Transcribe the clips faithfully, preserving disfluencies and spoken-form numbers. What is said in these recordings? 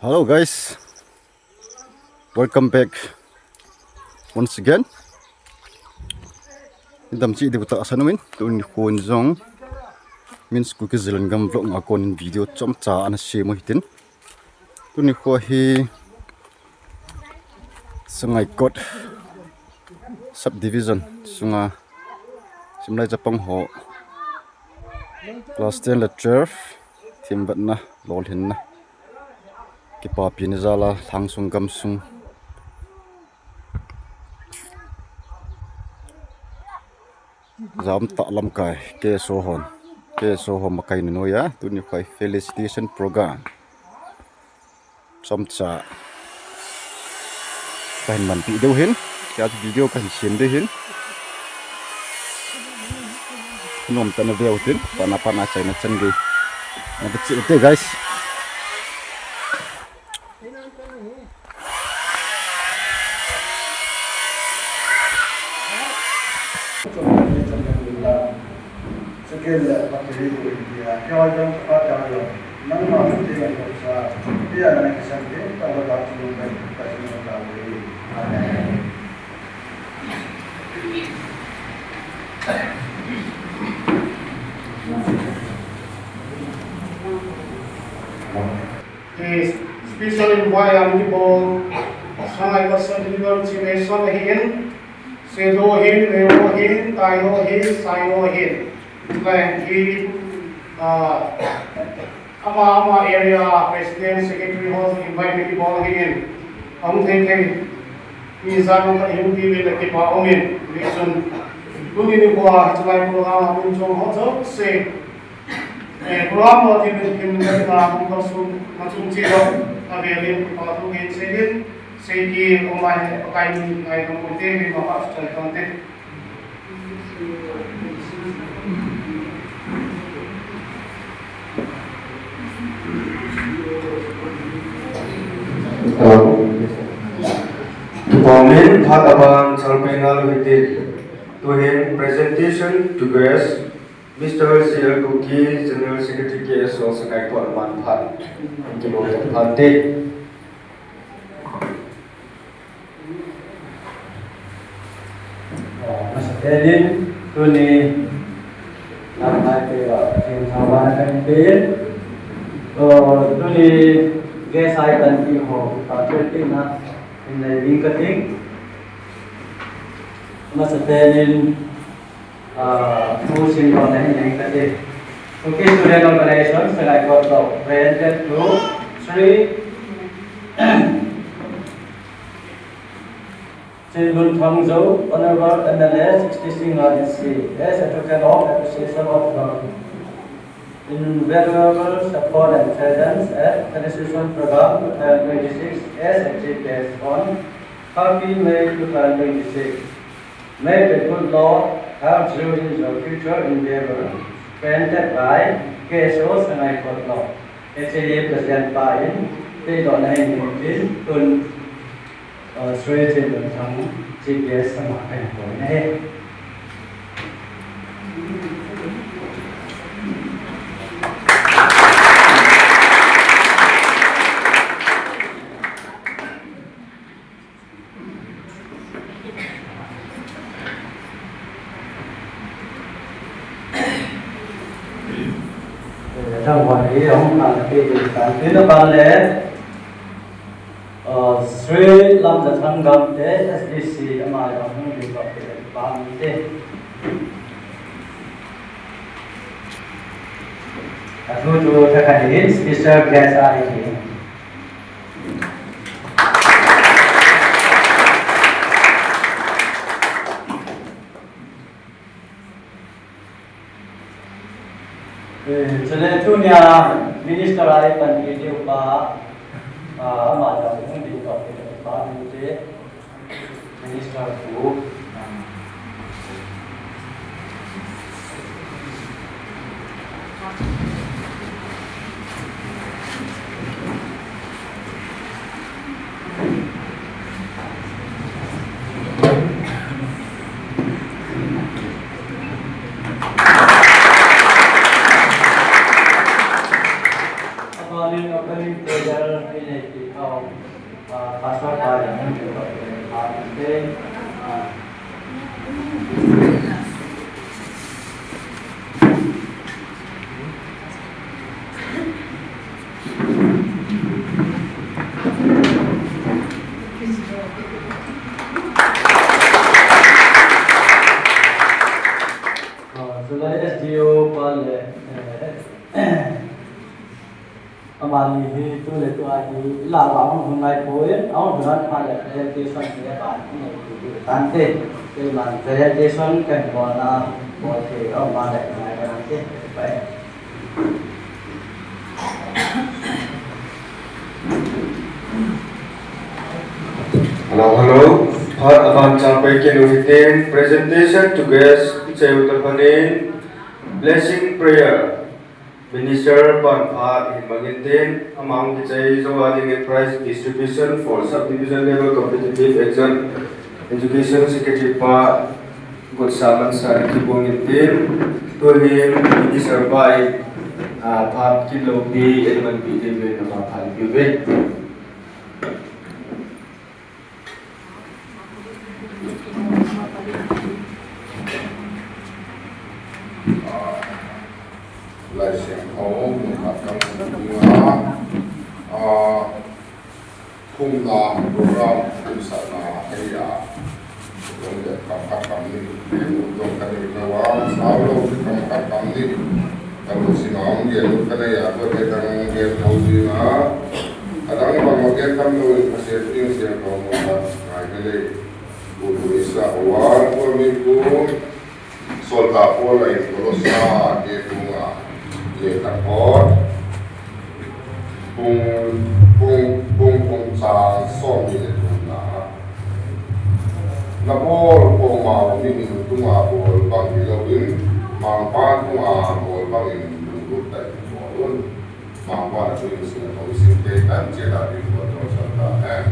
Hello guys, welcome back once again. Idam chi di buta asan umin tuni khun jong min school kizilan gam vlog nga konin video chomcha ana sem u hitin. Tuni kho hi Sangaikot subdivision sunga simlai chapang ho class ten le twelve themvetna lolhinna kipapina jala lhangsung gamsung jam tah lamkai K S O hon, K S O hon makaina noiya tuni kho hi felicitation program chomcha kahin manpi diu hin, kei video kahin sem diu hin. Nom tana veu tin, pana pana chaina chan gei. Na bit te guys. Special envoy ami bol Sangaikot Centennial Chief Mason ahin, Sedo hin, Leo hin, Taino hin, Saino hin. Lai hi, ah, ama, ama area president, secretary ho invite mi bol ahin. Ahung thei thei mi jong ka hung diuvin akipa umin. Nichun tuni nikho a chulai program a um jong ho jouse. Eh, program ho tin tin na hung ka sum, ma sum chi ho. Avelin pa thu hin sei hin. Seiki umai Pakai min ngaidam u te, mi ma pa chon ton te. Hello. Kipah umin, phat abang chalpeh ngal u hitin. Tuhin presentation to guest, Mister C L Kuki, General Secretary K S O Sangaikot aman phat. Kibol phat te. Ah, masapen in, tuni, lamkai te ba, themthaovana kahin pe in. Oh, tuni, guest a ipanpi ho, pa thil tina, in nei ding kating. Masapen in, Ah, Pu Sinbon ahin nei kate. Kuki Student Organization, Sangaikot Block, presented to Sri Chinlunthang Zhou, Honorable M L A, sixty Singngat C, as a token of appreciation of the invaluable support and presence at Felicitation Program two thousand twenty-six as a chief guest on thirty May two thousand twenty-six. May the good Lord help you in your future endeavor, granted by K S O Sangaikot Block. H A A President pa in, teidohna hin min tin, tun, uh, Sri Chinlunthang Chief Guest ama kahin koi na ahi. Thangvah hi ahung khan ati ding tan. Tin a pan le, uh, Sri Lamjathang Gamte, S D C, ama le ahung ding toh te pan te. Athu chu thakhat in special guest ahi. Eh, chule tunia minister a ipanpi diu pa, ah, ama jong hung ding toh te pa min te. Minister pu, ah, Abanin opening prayer. Pastor pa jong, Chulai S D O pa le, eh, amani hi tu le tu a hi la ba hung hung ngai poi, a hung hung ngai pha le presentation hi ba hung ngai poi tante, keiman presentation kan bol na, bol ke a ma le ngai tante, bye. Hello, hello. Phat aban chang pai kit u hitin, presentation to guest, kichai u ta phanin, blessing prayer. Minister pan phat hin bang in tin, ama hung kichai jou a dingin prize distribution for subdivision level competitive exam, education secretary pa Gotsa Mansa in kibang in tin, tuhin minister pa in, ah, phat kilopi in man pi diuvin, ama phat pi uve. Laisiangthou, nungah kan sim dinga, ah, thumna program, thumsatna ahi a, jong le kam khat kam ni, jong ka nei lou a, sao lou kam khat kam ni, ka lungsim a um gel u ka nei a, tua te dang gel thou dinga, adang bang a gel tam lou in Pathen ding siangthou mo ta, ngai ka lei, bu bu i sa u a, tua mi bu, Solchah Paul a in Kolosa te bung nga le takhon, bung, bung, bung, bung chang som ni le thumna. Na bol koma u mihing tunga bol bang hilou in, Mangpa tunga bol bang in lunglut tah in bol un. Mangpa na tu in sin, tu in sin te tan che da ding ko to sa ta hen.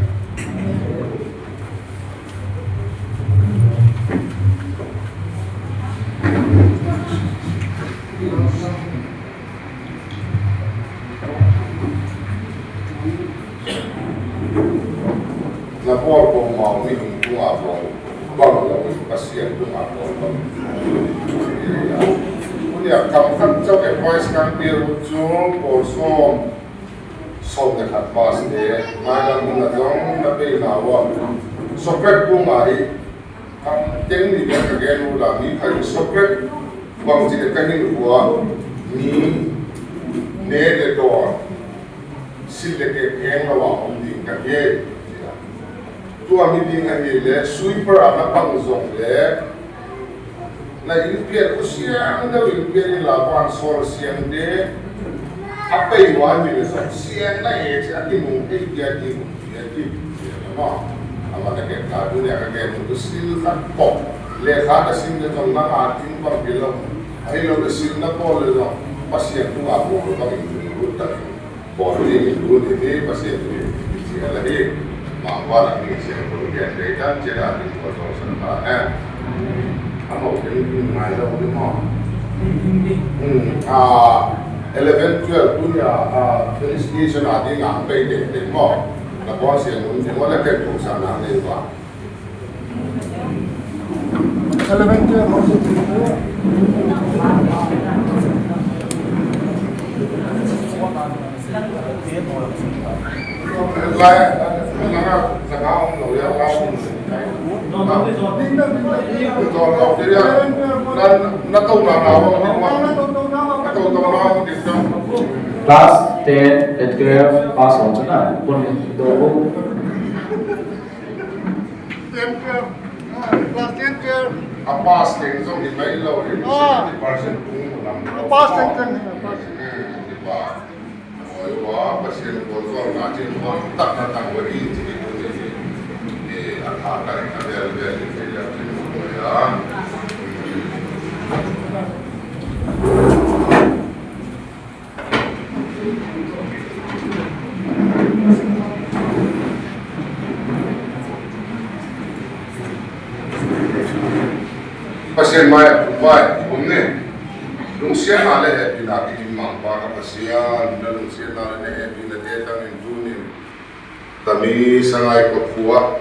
Na bol koma u mihing tunga bol bang lou in, Pathen tunga bol bang. Tunia kam khat chauh advice kan pe u chu, bol som, som le khat pass te, mai lam mun a jong na pe na u a. Socrates bung a hi, kam teng ni ka gel u la, mi khat Socrates bang chi le ka hin u a, mi ne le don. Sil le te pheng lou a um ding ka hi. Tua mi ding ahi le, sweeper a na pang jong le, na in pian u siang deu in pian in la van sol siang de, a pei wa ni le jong siang na e chi a ti mu, e ti a ti mu, ti a ti. Ama, ama na ke ka tu le ka ke tu sil ka ko. Le kha ka sim le jong na a tin pang pi lo. Ahi lo ka sil na ko le jong, Pathen tunga ko ka in tu ru ta. Bol ni, tu ni, ni, Pathen tu ni, ni, ni, ni, ni, ma, ma, la, ni, se, ko, ni, ni, ni, kan, che, la, ni, ko, so, sa, ta, eh. Amo, ni, ni, ngai, lo, ni, mo. Hmm, ah, eleven, twelve, tu, ni, ah, ah, felicitation, ah, ni, nga, pe, ni, ni, mo. La, ko, se, ni, ni, mo, la, ke, ko, sa, na, ni, ba. Eleven, twelve. Class ten and twelve pass out na, pun do. Ten, twelve. Ah, class ten, twelve. A pass teng jong hi mai lo, hi. Ah. Seventy percent pung lam. A pass teng jong hi, a pass. Hmm, hi pa. Oi, wa, Pathen ko jong na chin ko tak na tang wa hi, chi hi ko ni. Eh, a tha ka ri ka vel vel ni, chi ya chin ko ya. Pathen mai a kum vai, kum ni. Lungsiatna le hepina kikim Mangpa ka Pathen, na lungsiatna le na hepina te tangin tunin Tami Sangaikot khua,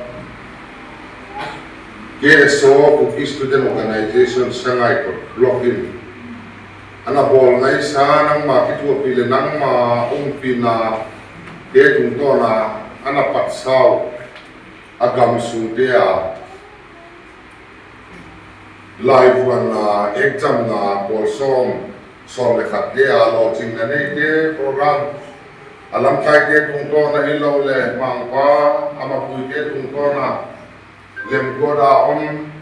K S O, Kuki Student Organization Sangaikot Block in ana bol ngaisa nangma kithopi le nangma umpina te tungtona ana patsau a gamsung te a laivuanna, examna, bol som, som le khat te a lolhinna neite program a lamkai te tungtona hilou le Mangpa a mapui te tungtona lemkot a um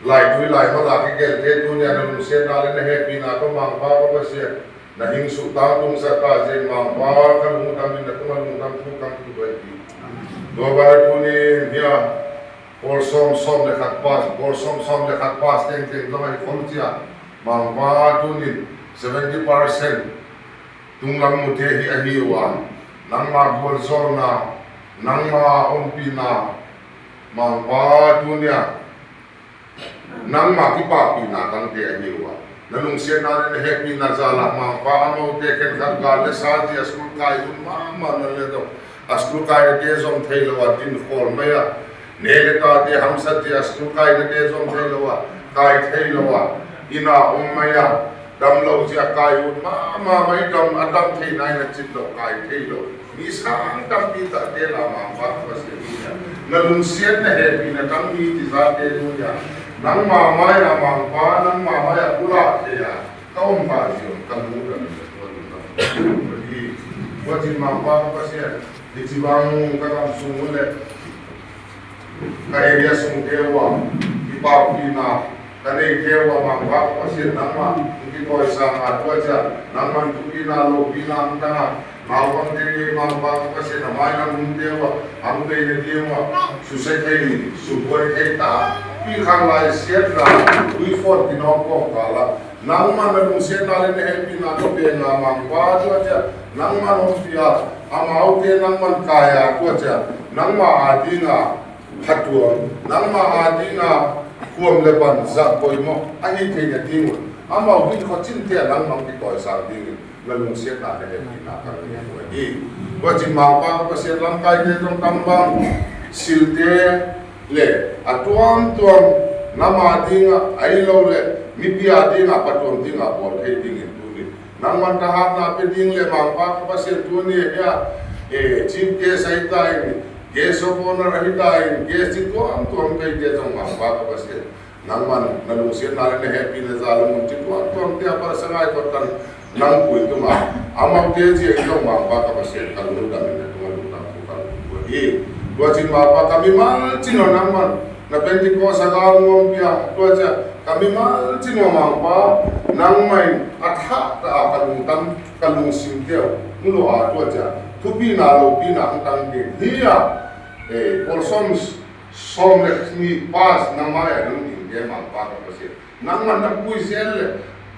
laitui laimala kigel te tunia na lungsetna le na hepina toh Mangpa ka Pathen na hing suhtang tungsa ta jeh in Mangpa ka lungdam in na tung a lungdam thu kang tu bai ti. Tua bai tunin hia Bol som, som le khat pass, bol som, som le khat pass tengteng jong ahi khom chia. Mangpa tunin seventy percent tunglam mute hi ahi uva. Nangma gualzawlna, nangma umpina, Mangpa tunia, nangma kipapina tangte ahi uva. Na lungsetna le na hepina jal a Mangpa amaute khenkhat gal le sa jeh a school kai um mama na le dong. A school kaina te jom thei lou a, din khol mai a. Ne le ta te hamsat jeh a school kaina te jom thei lou a, kai thei lou a. Ina um mai a, damlou jeh a kai ut mama mai dam, a dam thei nai na chin lou, kai thei lou. Mi sang tampi tah te la Mangpa ka Pathen ni a. Na lungsiat na hepina tampi ti jate nu a. Nangma mai a Mangpa, nangma mai a pula thei a. Ka um ta jeh un ka lungdam in ka lungdam. Ka lungdam. Ka lungdam. Ka lungdam. Hiche vang ka gamsung u le ka area sung te uva, kipapina ka nei te uva, Mangpa ka Pathen nangma, kikoisang a tua chia, nangman thupina, loupina, ang tanga, Mangpa te, Mangpa ka Pathen, amai lam hung te uva, ang te ne te uva, suse thei, suboi thei ta, pi khang lai siat la, tui phot kinom kong ka la, Nangman na lungsiatna le na hepina ka pe na Mangpa tua chia, nangman hung pia, amaute nangman kaiya tua chia, nangma a dinga phatuam, nangma a dinga khuam le pan jat poimo ahi theina dingun, amau hinkho chinte a nangman kikoisang dingin, na lungsiatna le na hepina ka pe na tua hi. Tua chin Mangpa ka Pathen lamkai te jong tam bang, silte, le, atuam tuam, nam a dinga, ahilou le, mipi a dinga, phatuam dinga, bol thei dingin tuni. Nangman thahatna pe ding le, Mangpa ka Pathen tuni, hia, eh, chief guest ahitan, guest of honor ahitan, guest chi tuam tuam pe te jong Mangpa ka Pathen. Nangman, na lungsiatna le na hepina jal a mun chi tuam tuam te a Pastor Sangaikot tan, Nang pui tunga, amaute jeh in jong Mangpa ka Pathen ka lungdam in na tunga lungdam thu ka lungdam thu ahi. Tua chin Mangpa ka mimal chin u nangman, na Pentecost a ka ngom pia, tua chia, ka mimal chin u Mangpa, nangman athah tah a ka lungdam, ka lungsim teu, mu lou a tua chia, thupina loupina ang tang ding, hia, eh, Paul Psalms, Som le ni pass na mai a lungdam te Mangpa ka Pathen. Nangman na pui jel le,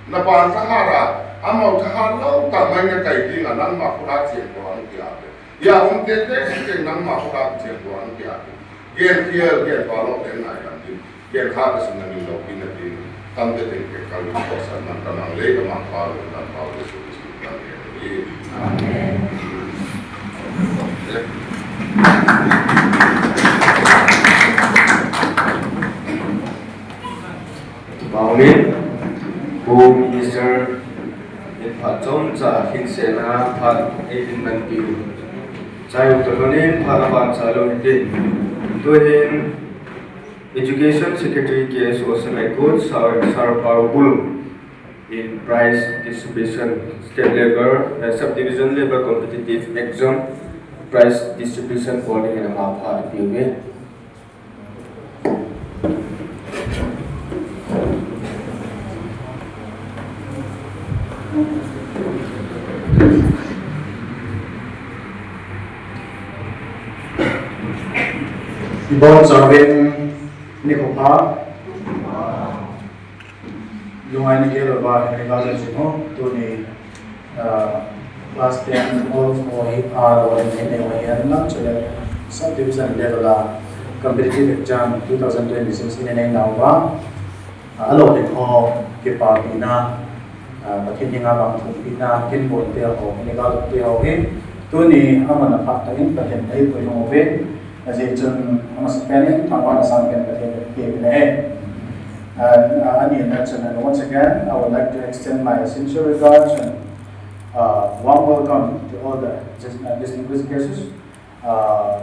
na pan thahat a, amau thahat lou tah mai na kai dinga, nangma khut a cheng ko ang tia pe. Hia um tete te nangma khut a cheng ko ang tia pe. Gen khial, gen pa lou te ngai lam din. Gen kha ka sim na ni lou pi na din. Tam te te ke ka lu ko sa na ka mang le ka mang pa lou tam pa lou su su ka le. Amen. Tupa umin, Pu Minister in phat chomcha hin sena phat ei din man piu. Chai u toh in phat aban cha lou hitin. Tuhin Education Secretary K S O Sangaikot, Sir, Sir Pau Bul in prize distribution, state level, eh, subdivision level competitive exam prize distribution bol dingin ama phat piu ve. Ibon Jarvin Nikopha. Lungai ni gel uva, hemi gel jing ho, tuni, ah, class ten, twelve, ho hi, ah, ho hi, nei, nei, ho hi, na, chule, subdivision level a, competitive exam two thousand twenty-six in nei nauva, ah, alo te ho, kipapina, ah, Pathen dinga vang thupina, kin bon te ho, hemi gel te ho hi, Tuni amun aphat tah in Pathen eipui hung uvin, ajeh chun amasapen in thangvahna sangpen Pathen in eipeh in ahi. And, uh, anina chun, and once again, I would like to extend my sincere regards and, uh, warm welcome to all the dis-, uh, distinguished guests, uh,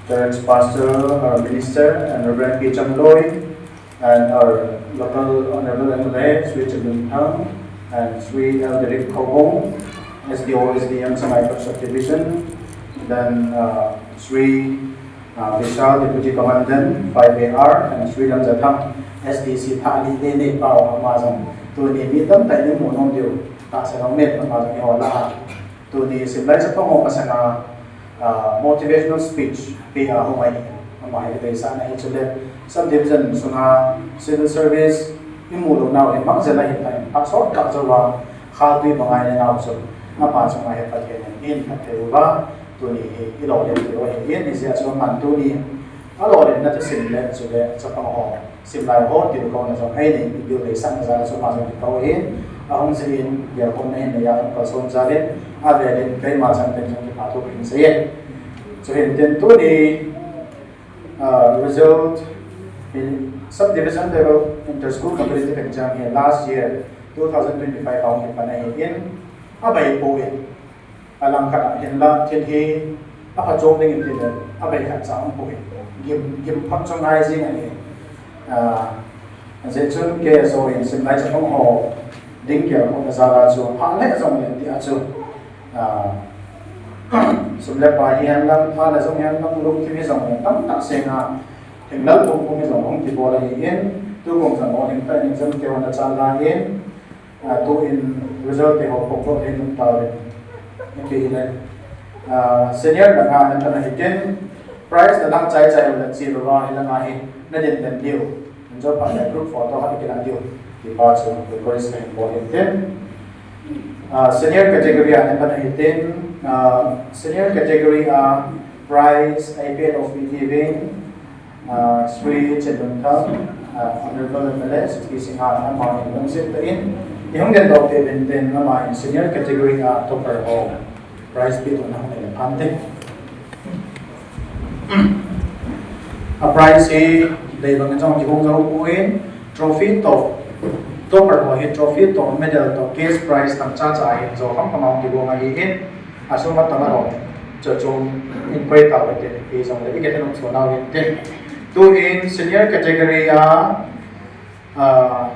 church pastor, our minister, and Reverend P. Chamloi, and our local Honorable M L A, Sri Chalun Thang, and Sri L. Derek Khobong, S D O, S D M, Sangai Subdivision, then, uh, Sri, uh, Vishal, Deputy Commandant, five A R, and Sri Lamjathang, S D C, Thani Nene Pao, amazong. Tuni mi tamtah in imu nom diu, tahsa nong met, amazong ihola. Tuni simlai chapang ho masanga, ah, motivational speech pea hung ahi, ama hi deisahna hi chule, subdivision sunga civil service imu lou nau hi mang jel ahi tai, phat sot kah jouva khatui banga inei nau chu, ama chunga hi Pathen in phatthei uva, tuni hi ilolhin diu ahi, hijeh chun aman tuni alolhinna chu sim le chule chapang ho simlai ho tilkhouna jong einei, ideisahna jal a chu ama jong kikou ahin, ahung jeh in gelkhohna hin neiya hung kalson jal in, avel in keima changtah in jong kipathu kahin seiye. Chuhin tin tuni, ah, result in subdivision level inter-school competitive exam hi last year, two thousand twenty-five a hung kipan ahin, abai poi. Alangkhat a hinla thil hi aphachom ding in tile, abai khatcha umpoi. Gim, gim phot chu ngai jing ahi. Ah, ajeh chun K S O in simlai chapang ho ding gelkhohna jal a chu, pha le jong le tia chu, ah, sum le pai hihen lang, pha le jong hihen lang, lungthim hijongle tamtah senga, thinglel pumpum hijong hung kibol ahin, tukum jong ho ding tah in exam te hung nachan lai in, Ah, tuin result te ho phoh phoh thei nom tauvin, ipi hile, ah, senior langa napan ahi tin, prize nalang chai chai ule chi louva, hilanga hi nadin den diu. Injo phat le group photo khat kilah diu, ti pa chu request kahin bol in tin. Ah, senior category a napan ahi tin, ah, senior category a prize iPad of P T V, Ah, Sri Chenlunthang, ah, Honorable M L A, Sixty Singha, ama in lungset tah in, ihung dendoh peh uvin tin, ama in senior category a topper ho prize peh dohna hung nei le phante. A prize hi dei bang in jong kihung jou poi, trophy toh, topper ho hi trophy toh, medal toh, cash prize tamcha cha hin jo kham kham a hung kigong ahin, asum atam alou chu chu in koi tau hite, hijongle i kihet nom chu nau hinte. Tuin senior category a, ah,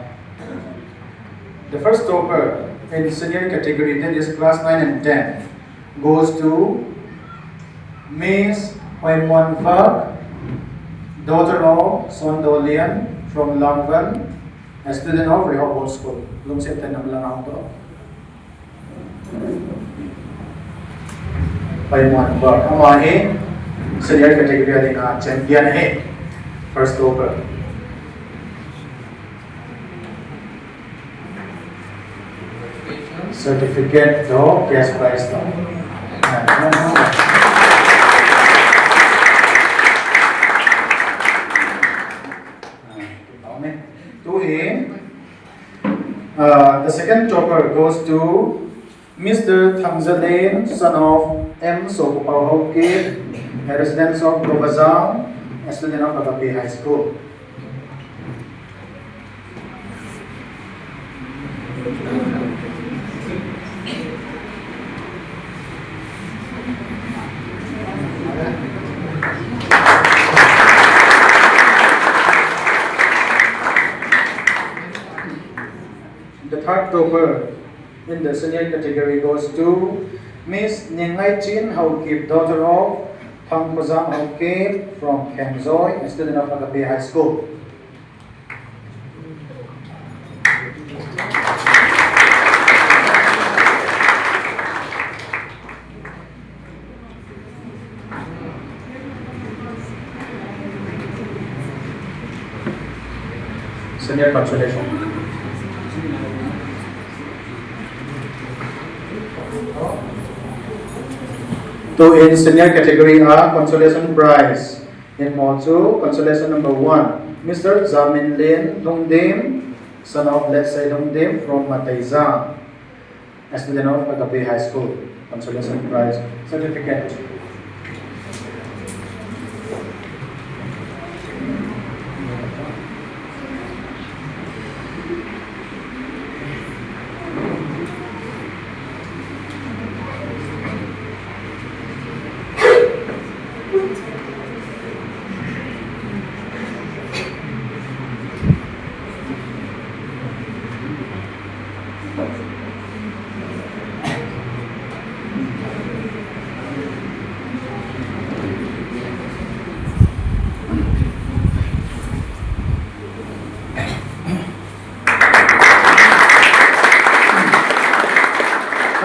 the first topper in senior category, that is class nine and ten, goes to Miss Hoimuan Vak, daughter of Sondolian from Langvan, a student of Rehoboth School. Lungset tah in nam lang a hung doh. Hoimuan Vak, ama hi senior category a dinga champion ahi, first topper. Certificate toh cash prize toh. Tuhin, uh, the second topper goes to Mister Thangzalen, son of M Sopopao Haokip, a resident of Govajang, a student of Agape High School. The third topper in the senior category goes to Miss Ningaichin Haokip, daughter of Thangkhojang Haokip from Khengjoi, a student of Agape High School. Senior consolation. Tuin senior category a consolation prize in mo chu consolation number one, Mister Jaminlen Lhungdim, son of Letsai Lhungdim from Mataija, a student of Agape High School. Consolation Prize certificate.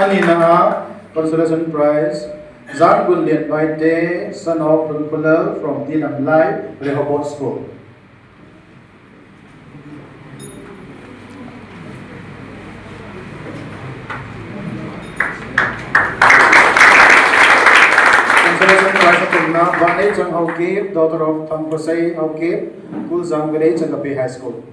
Anina a consolation prize, Jangunlian Baite, son of Lungpulal from T Lamlai, Rehoboth School. Consolation prize athumna, Vaneichang Haokip, daughter of Thangkhosei Haokip, Kuljang Village, Agape High School.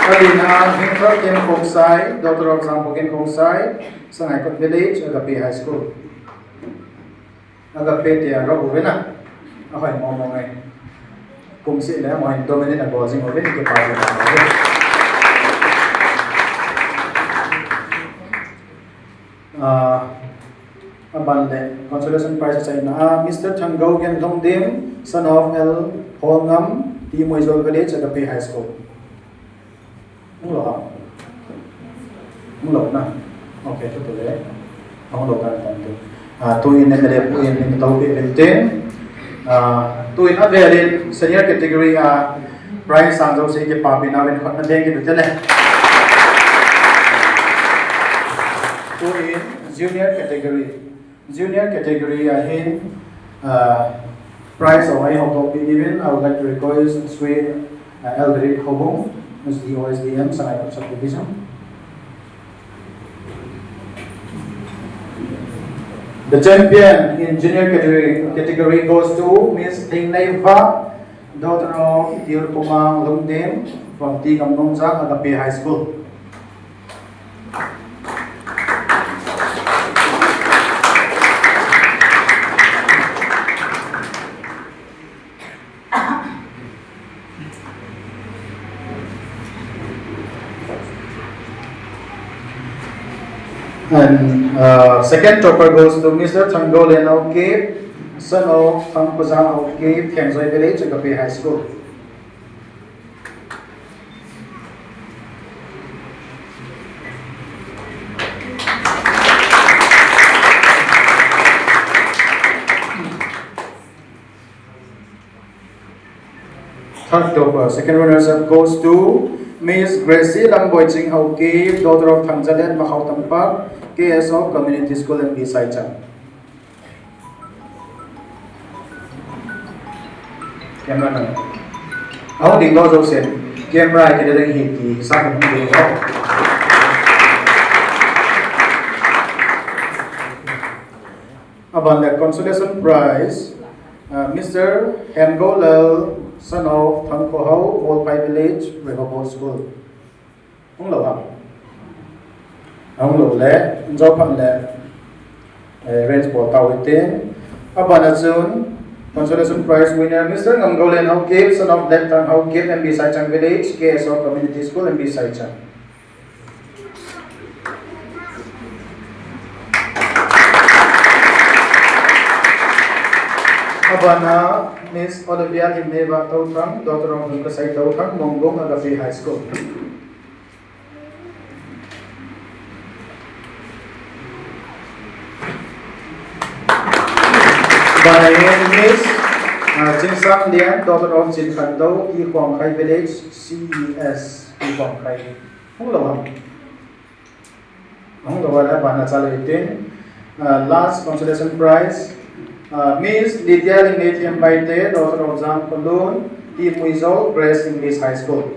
Alina, Hengkhartem Khongsai, daughter of Jangbogen Khongsai, Sangaikot Village, Agape High School. Agape tia rau uvena. Ahoi mo mo ngai. Kumsi le mo in dominate a bol jing uvin kipa jing uvin. Ah, aban le consolation prize achaina a, Mister Thanggogen Lhungdim, son of L Holngam, T Muijol Village, Agape High School. Hung lou ham? Hung lou na. Okay, thupi le. Hung lou kan kan tu. Ah, tuin M L A pu in min taupi uvin tin. Ah, tuin avel in senior category a prize sang jouse kipapina uvin khut na deng kit u te le. Tuin junior category. Junior category a hin, ah, prize ho eihoutopi uvin, I would like to request Sri, ah, Eldrick Houbung, S D O S D M, Sangaikot Subdivision. The champion in junior category, category goes to Miss Thingneiva, daughter of Tirpumang Lungdim from T Gamnungjang Agape High School. And, uh, second trophy goes to Mister Thanggolen Haokip, son of Thangkhojang Haokip, Thengjoi Village, Agape High School. Third trophy, second runners-up goes to Miss Gracie Lamboiching Haokip, daughter of Thangjalet Makhao Tampak, K S O Community School, M B Saicham. Camera nang. Ahung ding lou jouse, camera hi kidei ding ahi ti, sa kidei lou. Aban le consolation prize, uh, Mister Hemgolal, son of Thangkhohao, Wolpai Village, Rehoboth School. Hung lou ham? Hung lou le, jo phat le, eh, arrange bol tau hite. Abana chun, consolation prize winner, Mister Ngamgolen Haokip, son of Deptang Haokip, M B Saicham Village, K S O Community School, M B Saicham. Abana, Miss Olivia Limneva Touthang, daughter of Lungkasai Touthang, Mongbung Agape High School. By Miss, uh, Chinsang Lian, daughter of Chin Khan Do, Ikhongkhai Village, C E S, Ikhongkhai. Hung lou ham? Hung lou le, abana chale tin. Uh, last consolation prize, uh, Miss Lydia Lingneithem Baite, daughter of Jang Kolun, T Muizol, Grace English High School.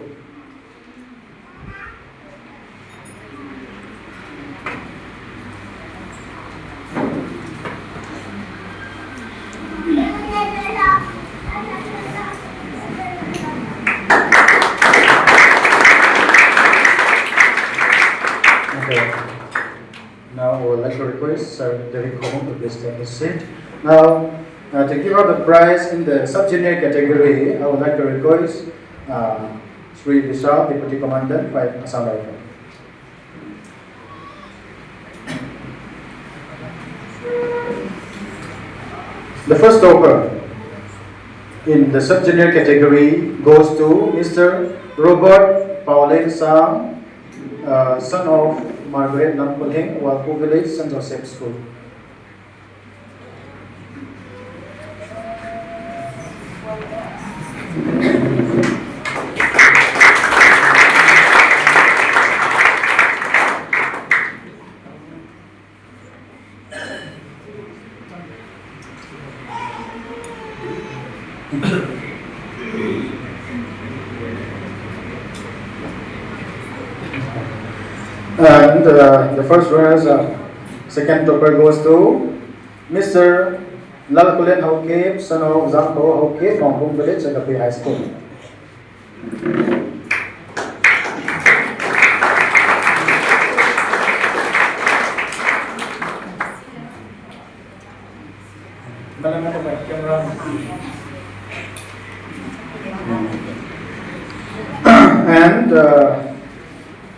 Sir David Khomung to please take his seat. Now, uh, to give out the prize in the sub-junior category, I would like to request uh, Sri Vishal, Deputy Commandant, five Assam Rifle. The first topper in the sub-junior category goes to Mister Robert Paulin Sang, uh, son of Margaret Lamkulhing, Walpu Village, Saint Joseph School. And uh, the first winner's uh, second topper goes to Mister Lalkulen Haokip, son of Zangpo Haokip, Maungpung Village, Agape High School. And uh,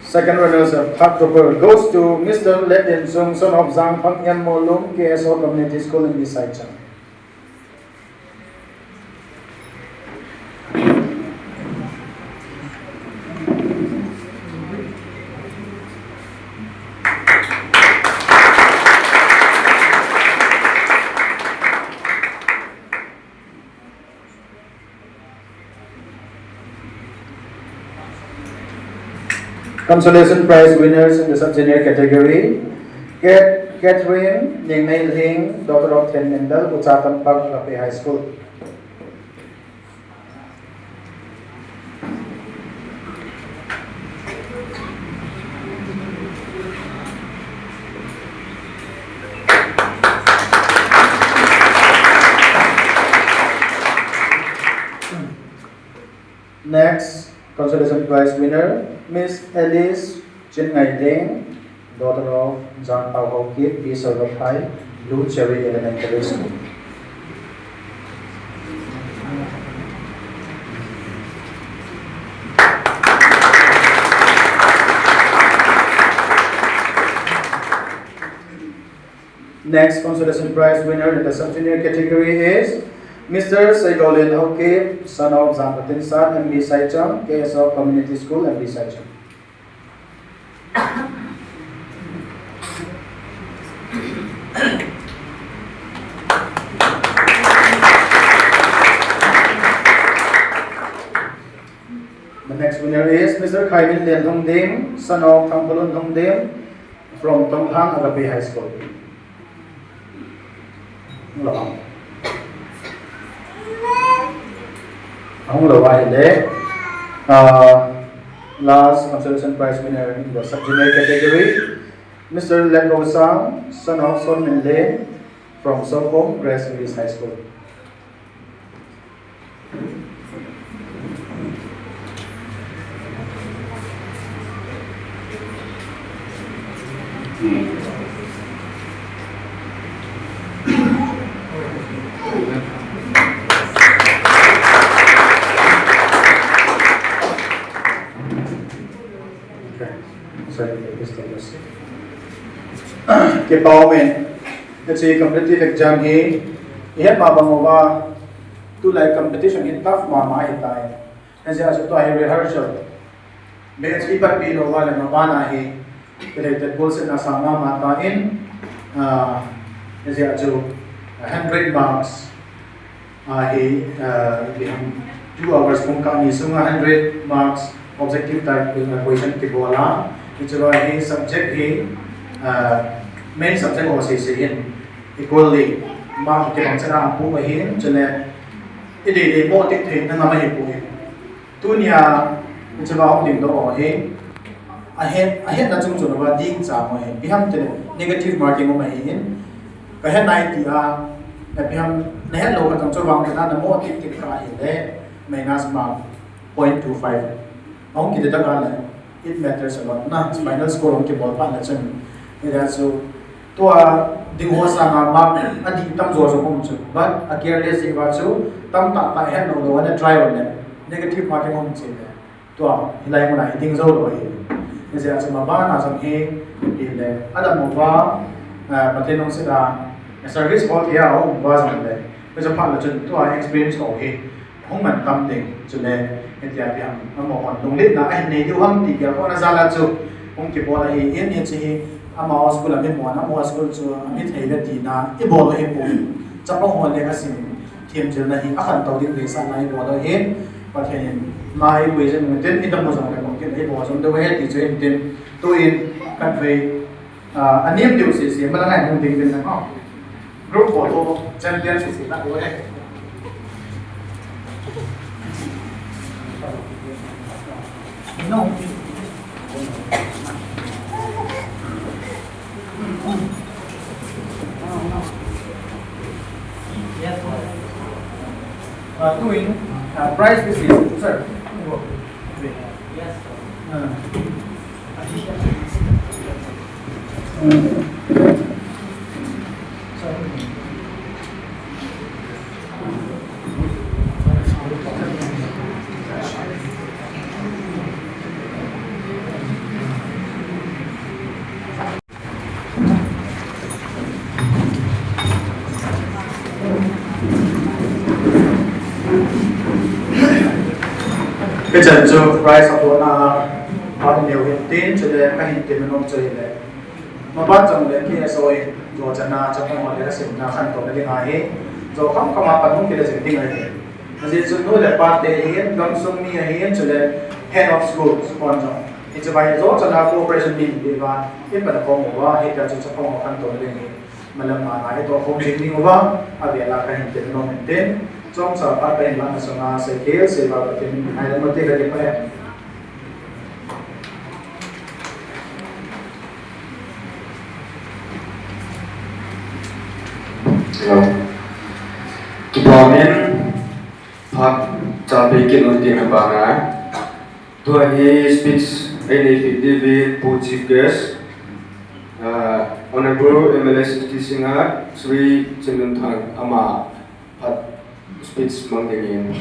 second winner's uh, third topper goes to Mister Let Yen Sung, son of Zangphang M Molum, K S O Community School in Bisaicham. Consolation prize winners in the sub-junior category, Kat-, Catherine Ningnei Ling, daughter of Then Mindal, Ucha Tampak, Agape High School. Next consolation prize winner, Miss Alice Chin Ngai Deng, daughter of Zangpao Haokip, P Sarvaphai, Blue Cherry Elementary School. Next consolation prize winner in the sub-junior category is Mister Seigolin Haokip, son of Zangpatin San, M B Saicham, K S O Community School, M B Saicham. The next winner is Mister Khaimin Lian Thongding, son of Thangpalun Thongding, from Tonghang Agape High School. Lo. Ahung lo ahile. Uh, last consolation prize winner in the sub-junior category, Mister Let Rosang, son of Son Min Lin, from Sokom Grace English High School. Okay. Sorry, please take your seat. Kipa umin. Hiche competitive exam hi, ihet ma bang uva, tulai competition hi tough mama ahitai. Hijeh a chu tua hi rehearsal. Batch ipat pi lou uva le maban a hi, kiletet bolsetna sang mama tan, ah, hijeh a chu, ah, hundred marks. Ah, hi, ah, ipi ham, two hours pung kah ni sunga hundred marks objective type, ah, question kibol a. Hichea hi subject hi, ah, main subject ho sese hin equally mark kibang chan a hung pu ahin, chule idei dei mo tik thei na ngam ahi poi. Tunia, hichea hung ding doh hi, ahet, ahetna chung chun ava ding cha mo hi. Ipi ham tile negative marking um ahin, kahet nai tia, ipi ham, nahet lou khat chun vang khat na mo tik tik kha ahile, minus mark point two five. Ahung kideduct a le, it matters a lot. Na, final score hung kibol phat le chun, hijeh a chu, Tua ding ho sanga mark adih tam jo jo um chu. But a careless jeh uva chu tamtah tah het lou lou ana try u le negative marking um chu le. Tua hilai muna hi ding jou lou ahi. Hijeh a chu mabana jong hi ipi le adammo uva, eh, Pathen lungset a service bol thei a um uva jong le. Hichu phat le chun tua experience ho hi hung mantam ding, chule hitia pi ham, amahon lungletna ahin nei diu ham ti gel hon a jal a chu hung kibol ahi. Hiche hi amaho school a mimon, amaho school chu ami thei le tina ibol u ahipoi. Chapang ho lekha sim themjilna hi akhantou ding deisahna ibol u ahi. Pathen in ma eipui jing uvin tin, idammo jong le bang kit ibol jom diu ahi ti chu hin tin, tuin khatvei Ah, anem diu sese, malang a hung ding ding na, oh. Group photo, champion sese, na, oh, eh. No. Yes, sir. Uh, doing, uh, prize sese, sir. Yes, sir. Uh. Hichan chu prize apohna a, phat neo hin tin, chule kahin ti nom chu ahile. Maban jong le K S O in, jo chana, chapang ho le asimna khantouna ding ahi. Jo kham kham a pan hung kile jing ding ahi. Ajeh chu nu le pa te ahin, gamsung mi ahin, chule head of schools hon jong. Hiche vai jo chana cooperation min pe uva, ipan khom uva, hitia chu chapang ho khantouna ding ahi. Malam a ngai to khom jing ding uva, avel a kahin ti nom in tin. Chomcha phat kahin lah na sunga, sei khel, sei val Pathen min ngai lam te ka ti pa e. Hello. Kipa min phat cha pe kit un ti na banga. Tua hi speech ei nei peh diu ahi Pu Chief Guest, ah, Honorable M L A sixty Singha, Shri Chinlunthang ama phat speech mang dingin,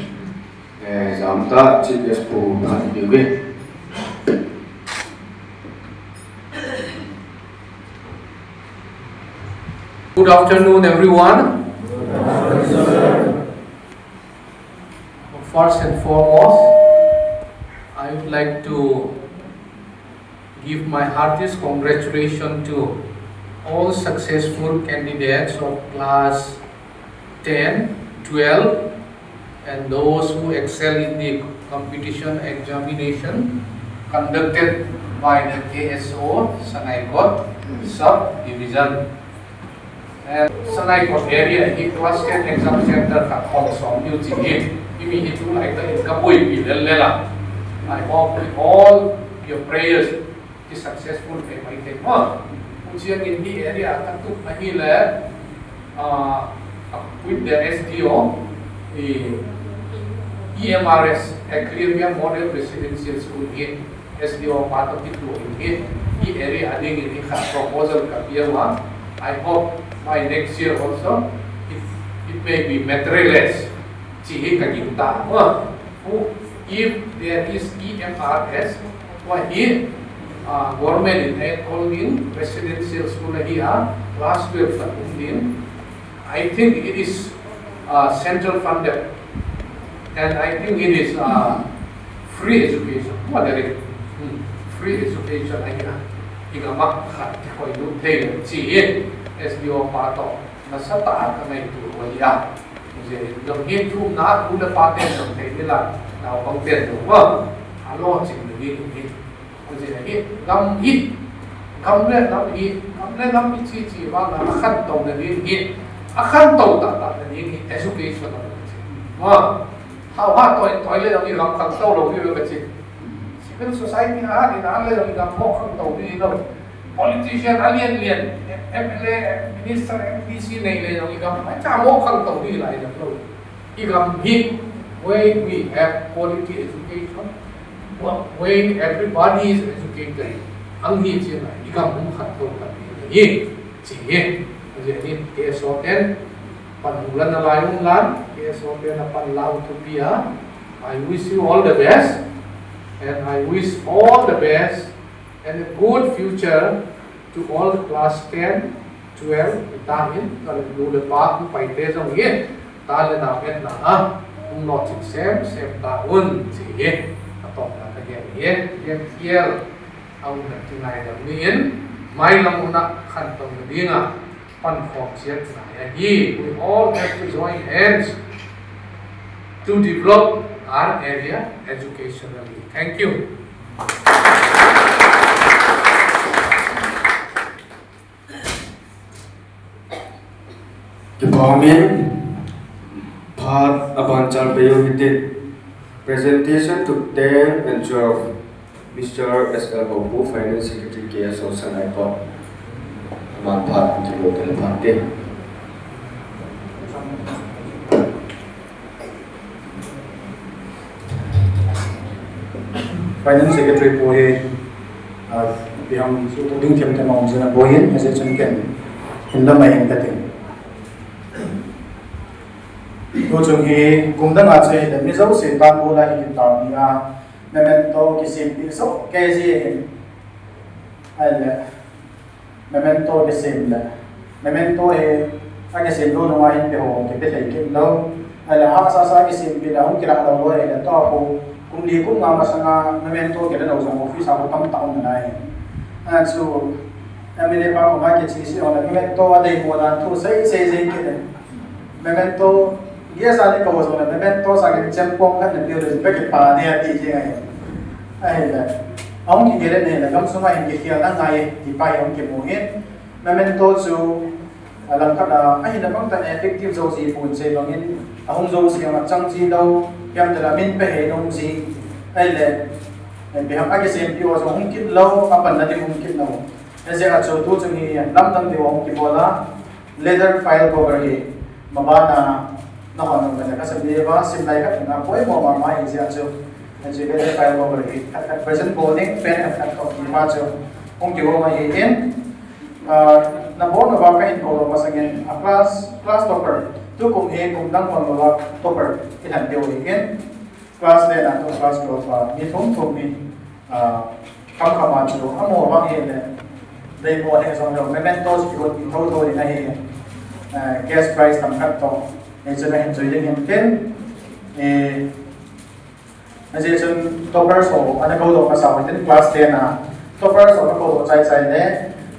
eh, jamtah Chief Guest Pu phat diu ahi. Good afternoon, everyone. First and foremost, I would like to give my heartiest congratulations to all successful candidates of class ten, twelve, and those who excel in the competition examination conducted by the K S O Sangaikot Sub-Division. Eh, Sangaikot area hi class ten exam center khat khom som diu chi hi, himi hi tulai tah in ka boipi lel lel a. I hope with all your prayers, ki successful thei mai thei mo. Huchiang in hi area ka tup ahile, ah, with the S D O, eh, E M R S, Equirus Model Residential School hi. S D O pa toh kituh in hi, hi area a dingin hi khat proposal ka pia uva. I hope by next year also, it, it may be materialize. Chi hi ka gingta. Who, if there is E M R S, why hi, ah, government in a Colvin residential school ahi a, class twelve khat um din, I think it is, uh, central funded, and I think it is, uh, free education. What that is? Hmm. Free education ahi a. Iga mak khat koi lu thei chi hi. S D O pa toh nasatah a ka ngaito u ahi a. Jeh in jong hi thumna nu le pa ten jong thei ni la, naopang ten jong. Alo ching ni ni. Ajeh hi, gam hi, gam le nam hi, gam le nam hi chi chi vang a khantouna ding hi, akhantou tah tah na ding hi, education a chi. Ma, hao ha toi, toi le jong hi gam khantou lou hi ve ka chi. Civil society a, ni na le jong hi gam mo khantou hi lou. Politician a lian lian, M L A, minister, M D C nei le jong hi gam, acha mo khantou hi lai jong lou. I gam hi, when we have quality education, when everybody is educated, ang hi chi na, i gam hung khantou khat hi. Chi hi, ajeh hi K S O ten pan hung lan a lai um lan, K S O ten a pan lau thupi a. I wish you all the best, and I wish all the best and a good future to all the class ten, twelve, ta hin, ka le nu le pa, hung pai te jong hi, ta le nau hetna a, hung notchin sem, sem ta un, chi hi, a tawpna ka gen hi, gen hiel, a umna ti ngaidam ni in, mailam una khantouna dinga, pankhom siat ngai ahi. We all have to join hands to develop our area educationally. Thank you. Kipa umin, phat aban chalpeh u hitin. Presentation to ten and twelve. Mister S L Hopu, Finance Secretary, K S O Sanaipot. Aman phat, kilo kele phat te. Finance Secretary pu hi, ah, ipi ham suhthot ding themthem aum jin aboi in, ajeh chun ken hin lamai in kating. Tuchung hi kum dang a chu ahile mi jouse tan bula hi kitao ni a, memento kisempeh soh kei ji ahin. Ahile, memento kisem le, memento hi akisem lou nunga hin ipi ho kipe thei kit lou. Ahile, hahsa sa kisempeh le, hung kilah lou lou ahile, tua pu, kum li kum nga masanga memento kila lou jong office a ho tamtah um nalai. Achu, M L A pa koma kiche se ho le, memento adei mo dan thu sei sei jeng kit le. Memento, guest a ni kou jong le, memento sangin chempong khat na peh le, beki pa ni ati jeng ahi. Ahile, ahung kigel le, gamsunga hin kikhel na ngai, ti pa hi ahung kimu hin. Memento chu, a, langkhat a, ahina bang tah in effective jou ji pon, sei bangin, ahung jou ji a chang ji lou, hiam tah la min pe hei nom ji. Ahile, ipi ham akisempeh ho jong hung kit lou, apanna ding hung kit lou. Hijeh a chu tuchung hi lamdang diu ahung kibol a, leather file cover hi, mabana, nahon nung bana kasa diuva, sim lai khat na poimo mama ahi jeh a chu, hiche leather file cover hi, khat khat present bol ding, pen khat khat toh kipa chu, hung kihou ahi in, ah, nabon uva kahin kou lou masangin, a class, class topper, tukum hi kum dang bang uva topper, ilhen diu ahi in, class ten a toh class twelve a, mi thum thum hi, ah, kham kham a chu, amaho vang hile, dei mo le jong le, memento chu kihot thotho ding ahi, ah, cash prize tam khat toh, hichu nahin jui ding hin tin, eh, ajeh chun toppers ho, ana kou doh masa u hitin class ten a, toppers ho ana kou doh chai chai le,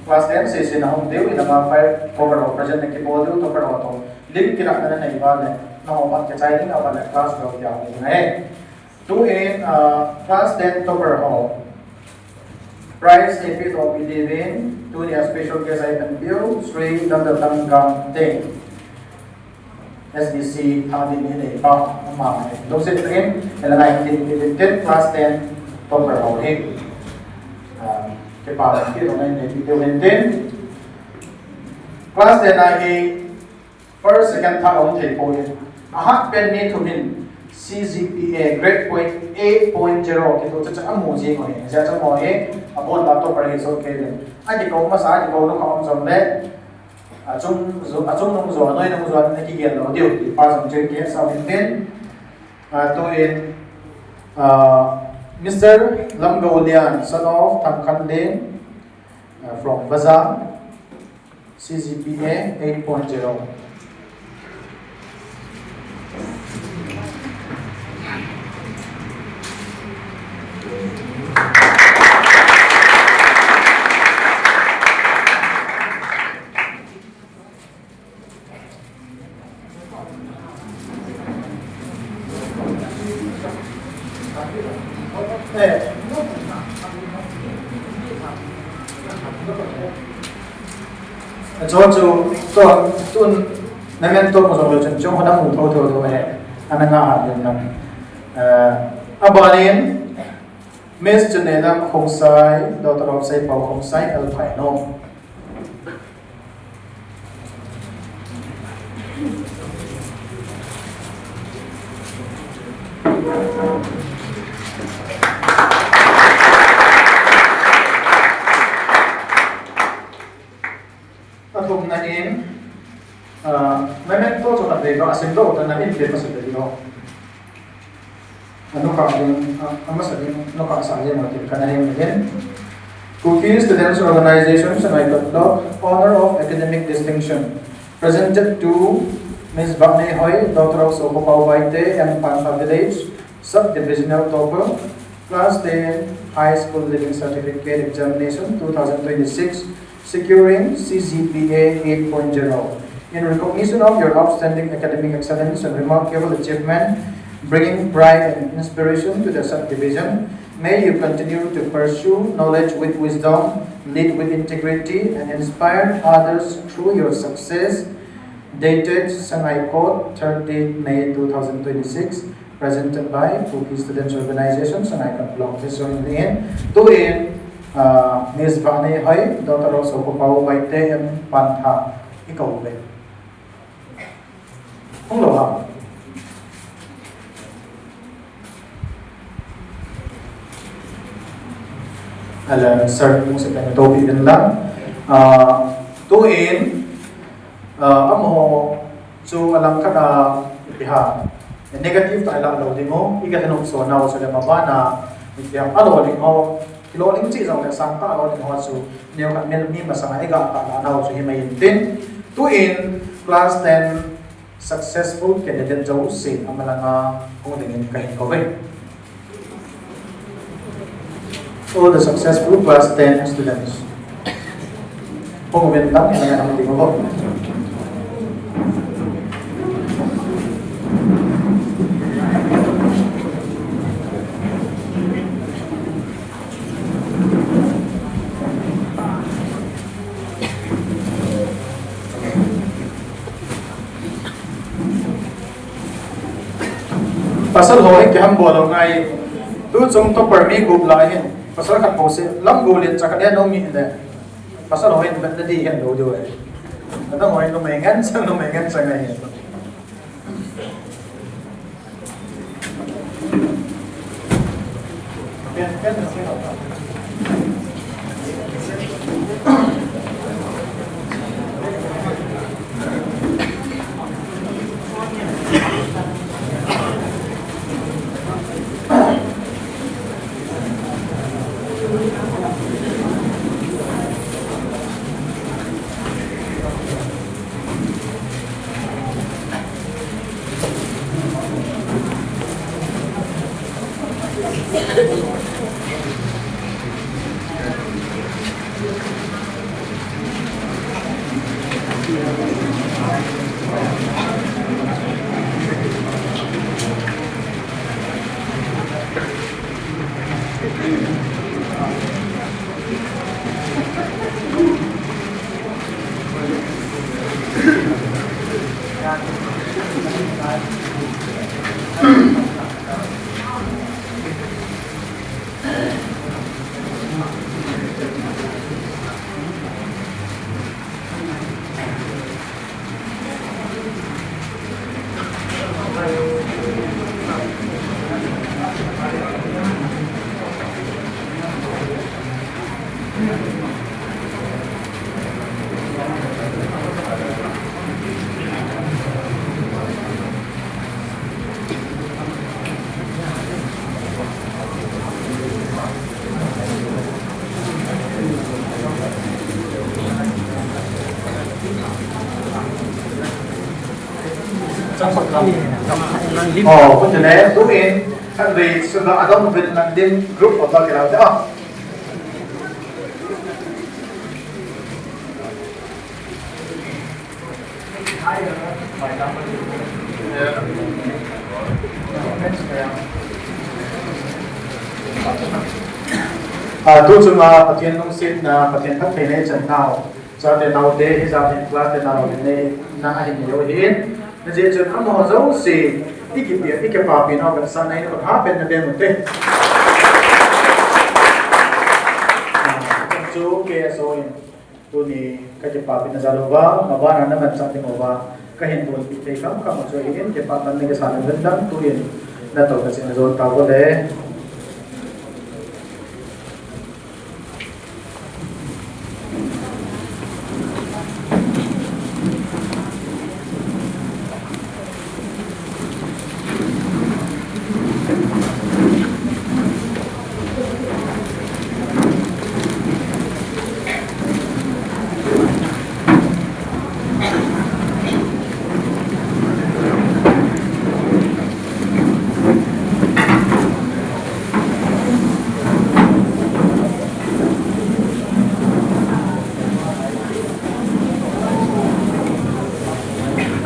class ten sese na hung diu, ina ma file cover ho present na kibol diu, topper ho toh, lim kilahna nanei uva le, naho vang kichai ding, aban le class twelve tia hung ding ahi. Tuin, ah, class ten topper ho prize eipeh doh pi diuvin, tunia special guest a ipanpiu Shri Lamdaltang Gamteng, S D C Thangdin ni neipa, ama lungset tah in, ela nineteen class ten topper ho hi, ah, kipa peh doh na neipi diu hintin. Class ten a hi first, second, third aum thei poi. Ahat pen mi thum in C G P A grade point eight point zero kitoh chacha amu jing u ahi. Hijeh chun amaho hi abon uva topper hi soh kei le. Akikou masa, akikou lou kha um jong le, achung jo, achungnung jo, anoinung jo, ana kigel lou diu, ti pa jong chu kihetsau hintin. Ah, tuin, ah, Mister Lamgoulian, son of Thangkhanlen, ah, from Bazar. C G P A eight point zero. Chu chu, chu, tun, memento mo jong le chun, chung hona mu tho tho tho he, ana nga ha din nam. Eh, abanin, Miss Chunnelam Khongsai, daughter of Saipao Khongsai, L. Phaino. Tua tana in pe masa ta ding o. Anokha ding, a, amasa ding, anokha sa ding o tin kana he ma ding. Kuki Students Organization Sangaikot Block, Honor of Academic Distinction, presented to Miss Vangnei Hoi, daughter of Sopapao Baite, M Pantha Village, Sub-Divisional Topper, Class ten High School Leaving Certificate Examination two thousand twenty-six, securing C G P A eight point zero. In recognition of your outstanding academic excellence and remarkable achievement, bringing pride and inspiration to the subdivision, may you continue to pursue knowledge with wisdom, lead with integrity, and inspire others through your success. Dated Sangaikot, thirtieth May two thousand twenty-six. Presented by Kuki Students Organization, Sangaikot Block, Teso in. Tuin, ah, Miss Vangnei Hoi, daughter of Sopapao Baite, M Pantha, i kou uve. Hung lou ham? Ala, sir, hung se pen topi din la. Ah, tuin, Ah, amaho chu alangkhat a, ipi ham, negative tah a ilah lou ding u, i ka thanop so nau chu le maban a, ipi ham, alo ding ho, kilo ding chi jong le sangtah alo ding ho chu, neokhat mi, mi masang a i ga tah lah nau chu hi mai in tin. Tuin class ten successful candidate jouse, amalang a hung ding in ka hin kou ve. All the successful class ten students. Hung uvin lang, hung uvin lang. Pasal ho hi kiham bol lou ngai. Tu chung topper mi gup lai hin pasal khat bou se, lam gol in cha khat in um mi le. Pasal ho hin bet na di hin lou diu e. Adang ho hin numei ngen chang, numei ngen chang ngai hin. Oh, kut le, tu in, khatvei, suga, adong vin lang din, group of the crowd, ah. Ah, tu chunga Pathen lungsetna, Pathen phattheina i chan nau. Chate naote, hijat in class ten a lou ding neina ahin nei u ahin. Hijeh chun amaho jouse, i kipa, i kipapi nau vetsahna in khut ha pen na beng ute. Ah, chu K S O in. Tuni ka kipapina jal uva, maban a na manchah ding uva, ka hin bolpeh thei khamkham u chu ahin, kipah pan na kisa na vin lang, tuin na toh ka chin na jon tauve.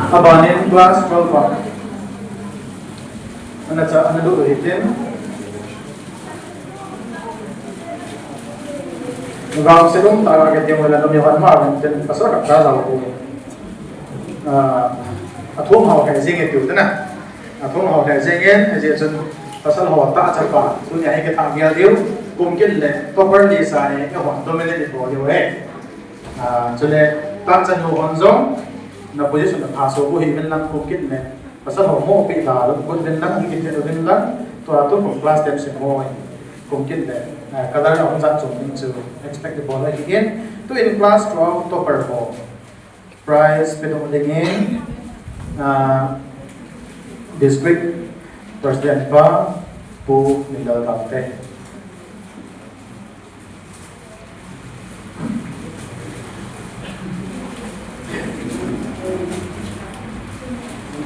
Abanin class twelve a. Ana cha, ana lut u hitin. Vang se dum ta ka ke tiang wala dum yo han ma ven ten pasal ka ta za ko. Ah, athum hao kai jing e tiu tena. Athum hao kai jing e, e je chun pasal ho ta cha pa. Tunia hi ke ta ngial diu. Kum kin le topper list a hi ke hon dominate ko diu he. Ah, chule ta cha nu hon jong na position na pha so ko hi ven lang kum kin le. Pasal ho mo pi ta lo, good ven lang, an kit ven lang, tua tu kum class ten se mo. Kum kin le, ah, color a hung jat chung ding chu expect the ball again. Tuin class twelve topper ho. Prize pe dong dingin, ah, district president pa, Pu Minlal Bangte.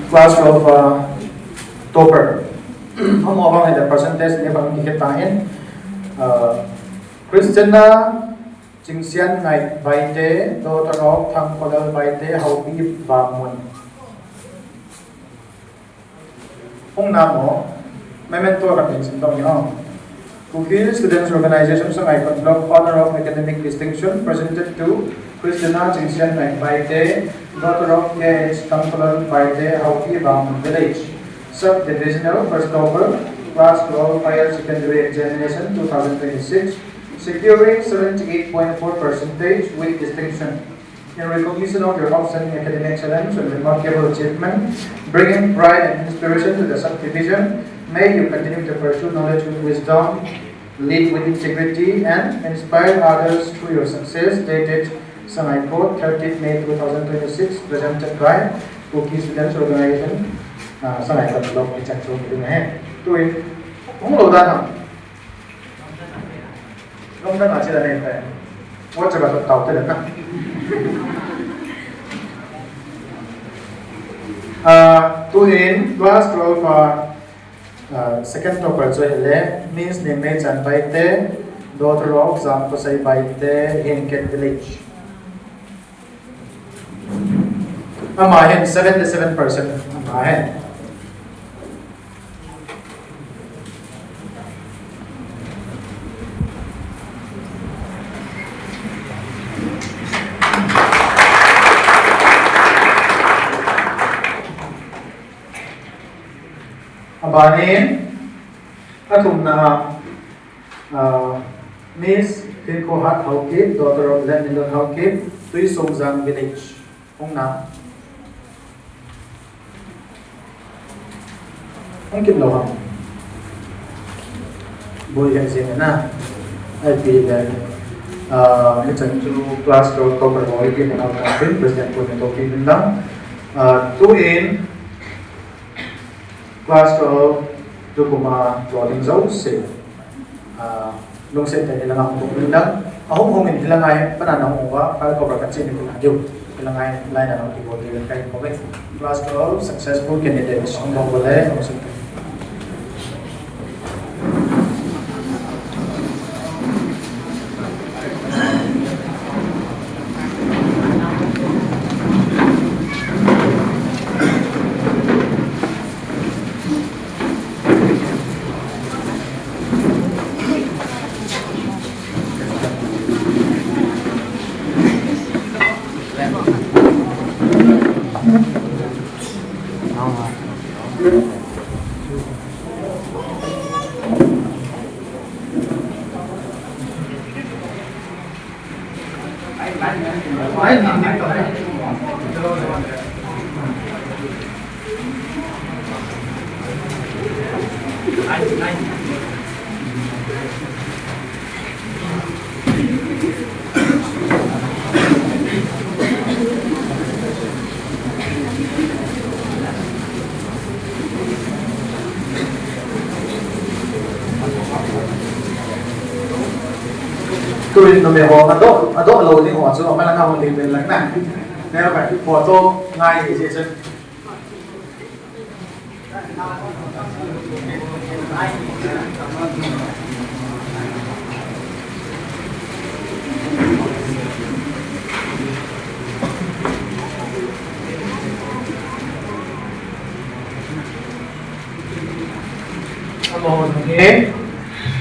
Class twelve, uh, topper. Hamo abang le percentage ni bang kikit tahin. Uh, Christiana Chingsian Ngai Baite, daughter of Thangkholal Baite, Haupi Vangmun. Hung nam o, memento ka tin sin tong yo. Kuki Students Organization Sangaikot Block, honor of academic distinction presented to Christina Chingsian Ngai Baite, daughter of K H Tangkholal Baite, Haupi Bang Village. Sub-divisional first topper, class twelve higher secondary examination two thousand twenty-six, securing seventy-eight point four percentage with distinction. In recognition of your outstanding academic excellence and remarkable achievement, bringing pride and inspiration to the subdivision, may you continue to pursue knowledge with wisdom, lead with integrity, and inspire others through your success. Dated Sangaikot, thirtieth May two thousand twenty-six, presented by Kuki Students Organization, uh, Sangaikot Block, Ichak Chok, Ring Ahe. Tui, hung lo dan ham. Lom dan a chi dan ahi. What about the tau te le ka? Ah, tuin class twelve, ah, ah, second topper chu ahile, Miss Nengneichan Baite, daughter of Jamkhosai Baite, Hengket Village. Ama hin seventy-seven percent ama hin. Abanin, athumna a, ah, Miss Thinkhohat Haokip, daughter of Late Nilon Haokip, Tuisongjang Village. Hung na. Hung kit lou ham. Boi kan jing na. Ai pi le. Ah, hichan chu class twelve topper ho ipi na ka pin president ko ne to pi min dang. Ah, tuin class twelve tukum a tol ding jouse. Ah, lungset tah in hilanga hung tung in lang. Ahung hung in hilanga hi, pana na hung uva, file cover kan chih ni tina diu. Hilanga hi, line a hung kibol diu, kai ko ve. Class twelve, successful candidates, hung bol le, lungset tah in. Tuin numei ho adoh, adoh lou ding ho chu, amalanga hung ding vel lang na. Neo ka photo ngai hi je chun.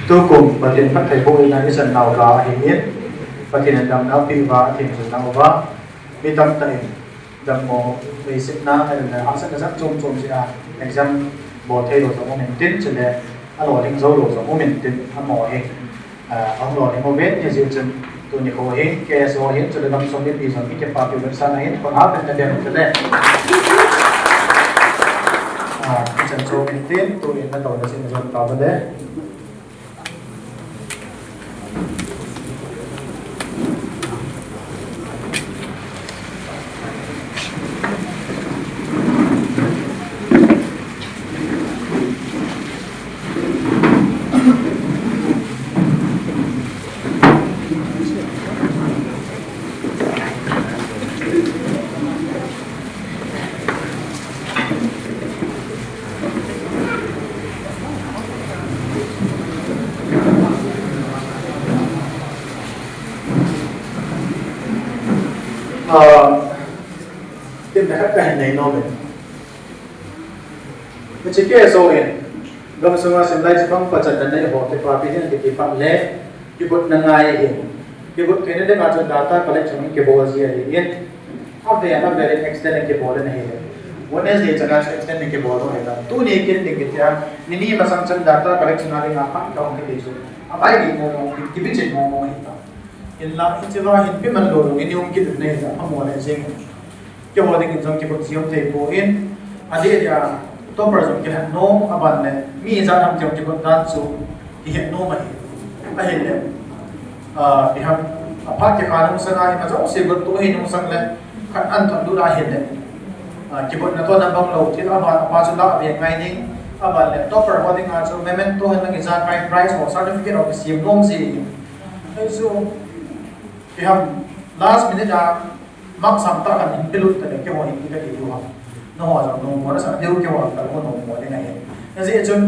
Tukum Pathen phattheibohna ichan nauva ahin, Pathen in damna apeh uva, athem jing nauva, mi tamtah in dammo, leiset na, hahsatna jat chom chom jeh a exam bol thei lou jong um intin, chule alolhing jou lou jong um intin, amaho hi, ah, ahung lolhing uvin, hijeh chun tuni kho hi K S O hin, chule gamsung mipi jong hi kipapi vetsahna hin, khut hah in nadem uvin te. Ah, ichan chom intin, tuin natouna chun najon tauve. Ah, temna khat kahin nei nom e. Hiche K S O in gamsunga simlai chapang pachatna nei ho kipapi ding kiti phat le, kigotna ngai ahin. Kigot theina dinga chu data collection kibol ji ahin. Avel avel in extend kibol in ahile, Wednesday chana chu extend kibol lou ahitan. Tuni kin ding kitia, nini masang chan data collection a dinga phat kahung kiti chu, abai ding mong mong, kibichin mong mong ahitan. Hinla, hichea hin kiman lou lou, nini hung kit in ahile, apha mo le jing. Keiho dingin jong kigot ji um thei poi, adeh dia topper jong kihet nom, aban le mi ijat ham ti jong kigot dan chu kihet nom ahi. Ahile, ah, ipi ham, aphat kikha nungsang a, ima jouse got to hi nungsang le, khat an thot lut ahile, ah, kigotna toh nabang lou, tin aban apa chu la ve ngai ding, aban le topper ho dinga chu memento hin nang ijakai prize ho certificate ho kisem nom ji. Hichu, ipi ham, last minute a, mark sang tah khat in pelut tale, keiho hin iti kati diu ham. Nangho jong nommo nasah diu, keiho jong kanommo ding ahi. Hijeh chun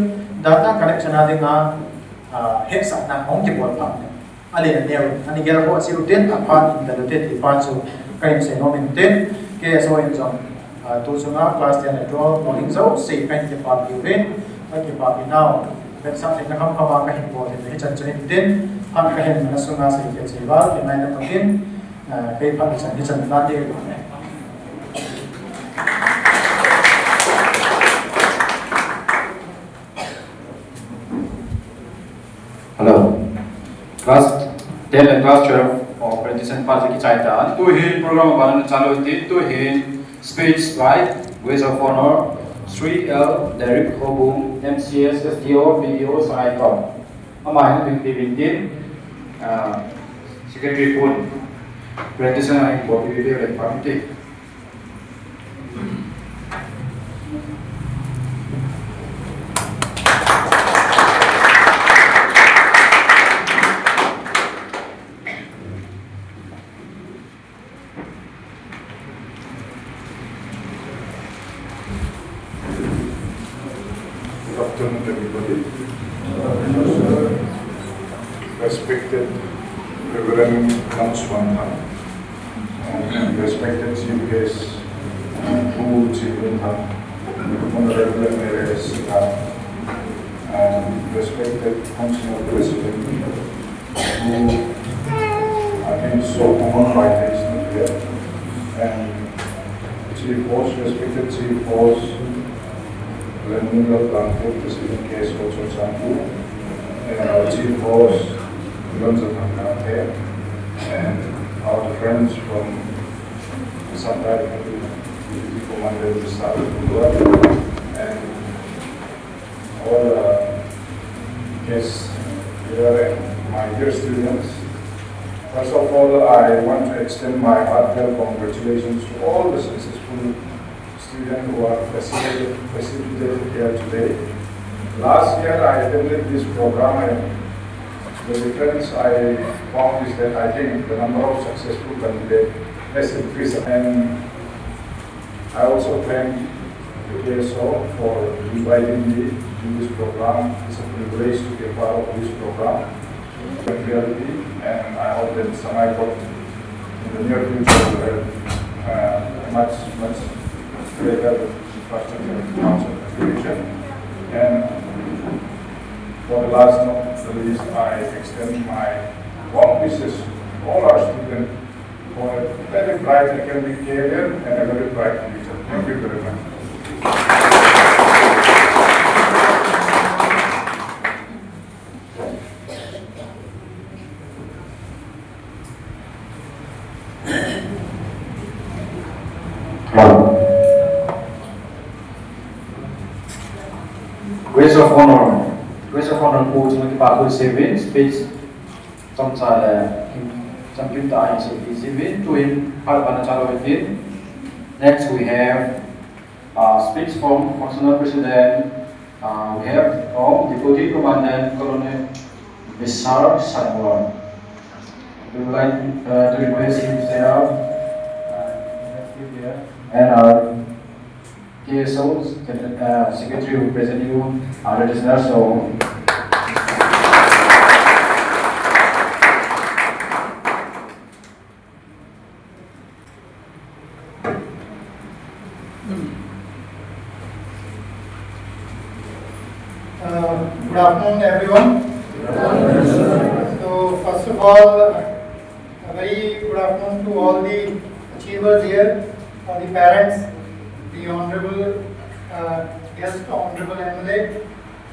data collection a dinga, ah, hetsahna hung kibol phat le, alen aneo, ani gel ho achiu tin, aphat in talute ti pa chu kahin seinom intin, K S O in jong, ah, tu chunga class ten le twelve lolhing jouse kahin kipapi uve, kahin kipapi nau, vetsah theina khamkham a kahin bol in, hichan chu hintin, phat kahin mana sunga seikit cheh val, kingaina tah in, Ah, kei phat chan, hichan tan ding. Hello. Class ten and class twelve, oh, presentation part kichai tan. Tu hi program abana chalu tin, tu hi speech by Guest of Honor, Shri L Derek Khobung, M C S, S D O, B D O, Saikom. Ama hin ding ti vin tin, ah, Secretary pun presentation a hin bol peh peh le pha inte. Good afternoon, everybody. Respected Reverend Lam Suan Thang, and respected chief guest, Pu Chin Lun Thang, Honorable M L A Singha, and respected Council President, who, I think, so common by taste here. And Chief Host, respected Chief Host, Lemuel Langkun, President K S O Churachandpur, and our Chief Host, Lamjathang Gangte, and our friends from Sandai Deputy Commander Mister Abdullah, and all, uh, guests here and my dear students. First of all, I want to extend my heartfelt congratulations to all the successful students who are facilitated, facilitated here today. Last year, I attended this program, and the difference I found is that I think the number of successful candidates has increased. And I also thank the K S O for inviting me in this program. It's a privilege to be a part of this program. In reality, and I hope that Sangaikom in the near future will have, uh, much, much greater infrastructure in terms of education. And For the last, not the least, I extend my warm wishes to all our students for a very bright academic career and a very bright future. Thank you very much. Guest of honor. Guest of honor pu chunga kipa thu seven, speech chomcha le chamkim tah a hin seven, tuhin phat bana chalou hin. Next we have, uh, speech from functional president. Uh, we have from Deputy Commandant Colonel Mister Sangwon. We would like, uh, to request him to stand up. Uh, and our K S O, uh, secretary will present you our traditional song. Uh, good afternoon, everyone. So, first of all, a very good afternoon to all the achievers here, all the parents, the honorable, uh, guest, honorable M L A,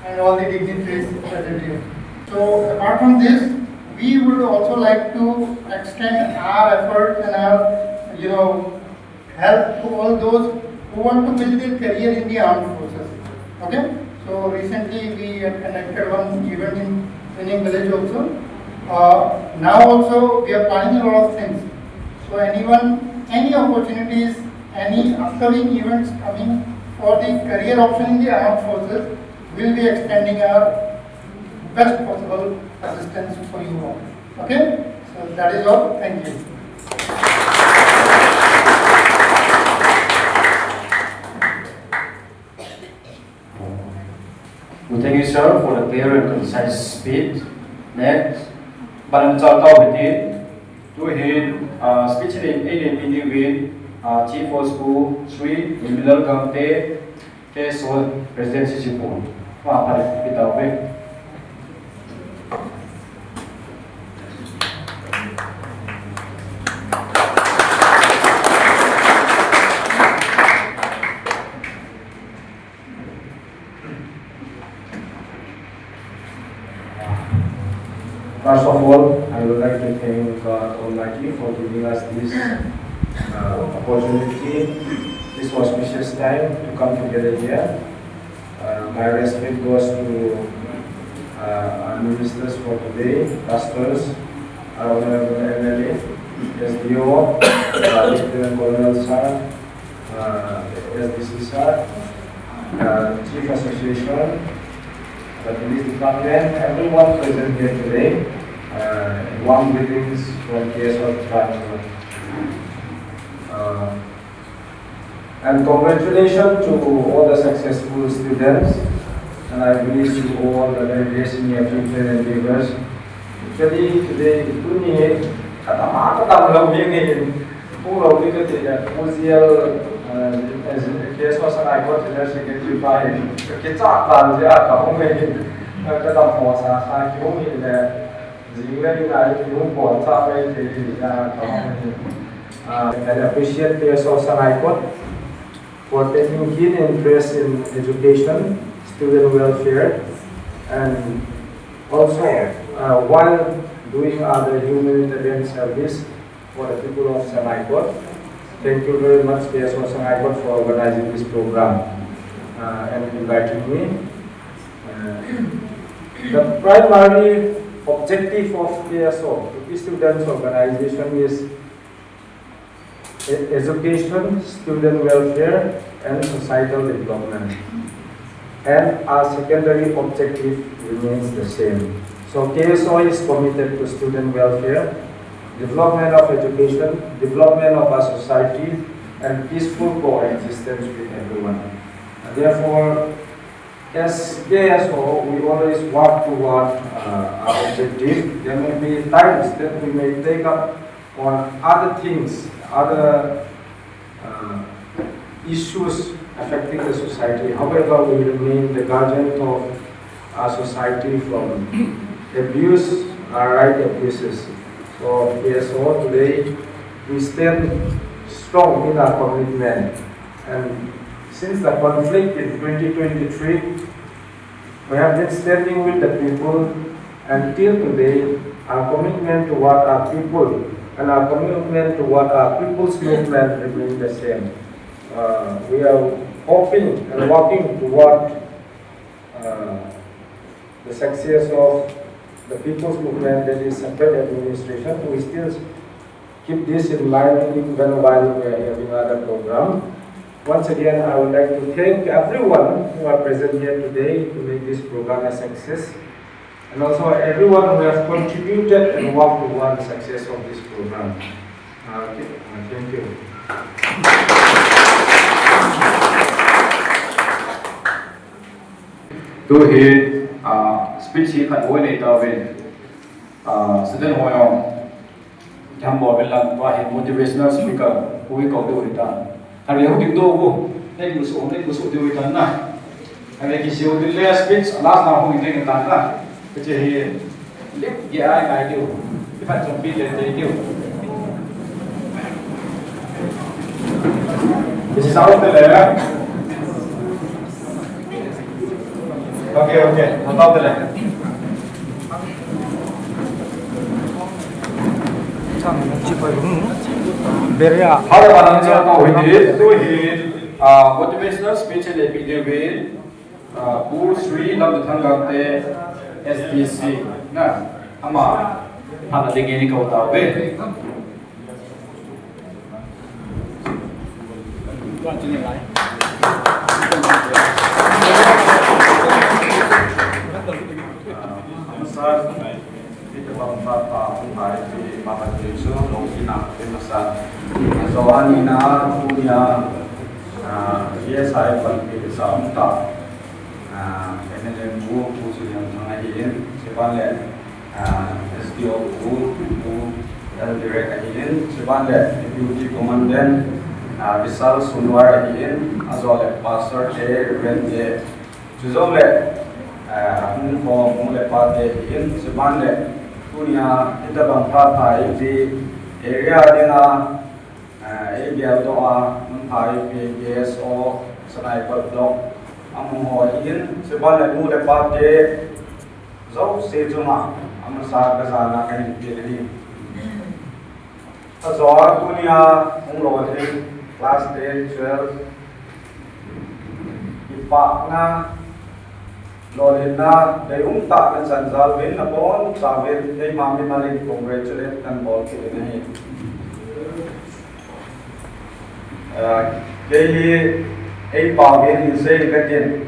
and all the dignitaries present here. So, apart from this, we would also like to extend our efforts and our, you know, help to all those who want to build their career in the armed forces. Okay? So recently we had conducted one event in Twinning village also. Uh, now also we are planning a lot of things. So anyone, any opportunities, any upcoming events coming for the career option in the armed forces, will be extending our best possible assistance for you all. Okay? So that is all. Thank you. Well, thank you, sir, for the clear and concise speech. Next, Madam Chao Tao Hiti, tuhin, uh, speech in eighteen twenty-one, uh, Chief of School, Sri Emmanuel Gamte, K S O President Sisipu, wa pare kita uve. First of all, I would like to thank God Almighty for giving us this, uh, opportunity, this auspicious time to come together here. Uh, my respect goes to, uh, our ministers for today, pastors, our honorable M L A, S D O, uh, Lieutenant Colonel sir, uh, S D C sir, uh, Chief Association, the police department, everyone present here today. Uh, warm greetings from K S O department. Uh, and congratulations to all the successful students. And I wish you all the very best in your future endeavors. Actually, today, tuni hi, kadam a kadam lou hi nge hin. Pu lou ni kati le, Pu Zial, uh, as, K S O Sagaing Kot General Secretary pa hi, ka kicha tan jia ka hung hi, ka, kadam mo sa sa ki hung hi le, jing le ni na hi ki hung po cha mai thei hi, uh, ka hung hi. Uh, I appreciate K S O Sagaing Kot for taking keen interest in education, student welfare, and also, uh, while doing other humanitarian service for the people of Sagaing Kot. Thank you very much, K S O Sagaing Kot, for organizing this program, uh, and inviting me. Uh, the primary objective of K S O, Kuki Students Organization, is e-, education, student welfare, and societal development. And our secondary objective remains the same. So K S O is committed to student welfare, development of education, development of our society, and peaceful coexistence with everyone. And therefore, as K S O, we always work toward, uh, our objective. There may be times that we may take up on other things, other, uh, issues affecting the society. However, we remain the guardian of our society from abuse, our right abuses. So P S O today, we stand strong in our commitment. And since the conflict in twenty twenty-three, we have been standing with the people, and till today, our commitment toward our people and our commitment toward our people's movement remain the same. Uh, we are hoping and working toward uh, the success of the people's movement, that is separate administration. We still keep this in mind even while we are having other program. Once again, I would like to thank everyone who are present here today to make this program a success, and also everyone who has contributed and worked toward the success of this program. Uh, th- uh, thank you. Tu hi, ah, speech hi khat bou nei tauvin, ah, student ho jong, jam bol uvin lang, tua hi motivational speaker, hui kou diu hitan. Khat leh hu ding diu, nei gusu, nei gusu diu hitan na. Khat leh kisei u ding le speech, last na hung ding hitan na. Hiche hi, Lip ge ai ngai diu. Iphat chompi te te diu. Isi sao te le. Okay, okay. Hatao te le. Beria. Hala ba nang cha ko hi di, tu hi, ah, motivational speech le video. Ah, Pu Sri Lamthang Gangte S D C na ama phatna dingin i kou tauve. Sir, Peter Bangpha pa hung hai pi pa pa ti su long ki na pe masa. Joan ni na tunia, ah, yes, I want to be sa um ta. Ah, M L A pu, Pu Sulian Thang ahin, chuban le, ah, S D O pu, Pu L Direk ahin, chuban le Deputy Commandant, ah, Vishal Sunwar ahin, ajo le Pastor te, Reverend te, chujou le, ah, hung kho, mu le pa te ahin, chuban le, tunia, hitabang phat thei ti, area dinga, ah, ei geldoh a, mun thei pi K S O, Sniper Block, amu ho ahin, chuban le nu le pa te, jouse chunga, amasa kajana kahin pe ahi. Ajo a tunia, hung lolhin, class ten, twelve, kipana, lolhinna, deium tah na chan jal uvin, nabonchauvin, keima mimalin congratulate kahin bol kit in ahi. Ah, kei hi, ei pao hin hin sei katin.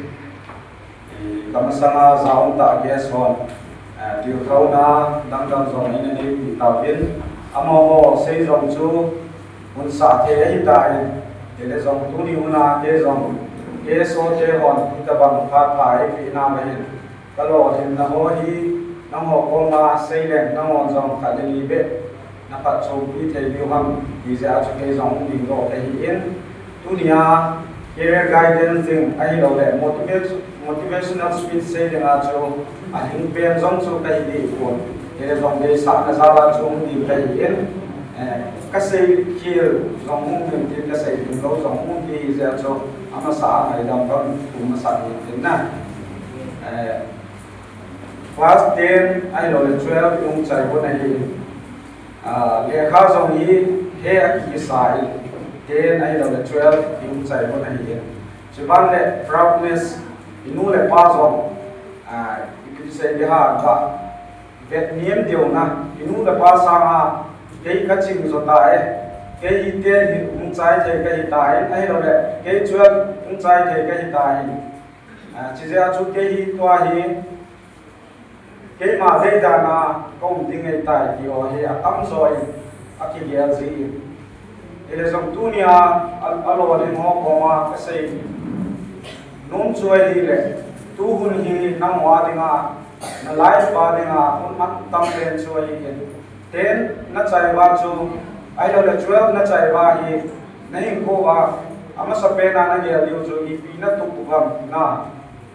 I, kamasanga jaum tah guest hon, ah, tilkhouna dangdang jong eina neipi tauvin, amaho sei jong chu, Hun sah thei ahitai, chule jong tuni huna kei jong, K S O te hon, hitabang phat pha eipeh nauva hin, kalolhinna ho hi, nangho koma seileng, nangho jong khat le ni beh, naphatchompi thei diu ham, ti jeh a chu kei jong hung dingdoh kahin, tunia, career guidance ding, ahilouleh, motivation, motivational speech sei dinga chu, ahing pen jong chu kahi deh pon. Kei jong deisahna jal a chu hung ding kahin, eh, kasei khel jong hung ding tin, kasei ding lou jong hung ding jeh a chu, amasa a ngaidam kahin kum masa ding tin na. Eh, class ten ahilouleh twelve hung chai hon ahi. Ah, lekha jong hi he a kisa in, ten ahilouleh twelve hung chai hon ahi. Chuban le proudness, inu le pa jong, ah, ipi sei ding ham, vet niam deuna, inu le pa sanga, kei kaching jo tai, kei hi ten hi hung chai thei kahi tai, ahilouleh, kei twelve hung chai thei kahi tai. Ah, chijeh a chu kei hi tua hi, Keima deidan a kaum ding ahitai ti ho hi atamjo in akigel jin. Hile jong tunia a, alolhin ho koma kasei nom chu ahile, tu hun hi nangho a dinga, na life a dinga, hun mantam pen chu ahin. Ten nachai uva chu, ahilouleh twelve nachai uva hi, nahinkho uva, amasapen a nagel diu chu ipi natup uvem na.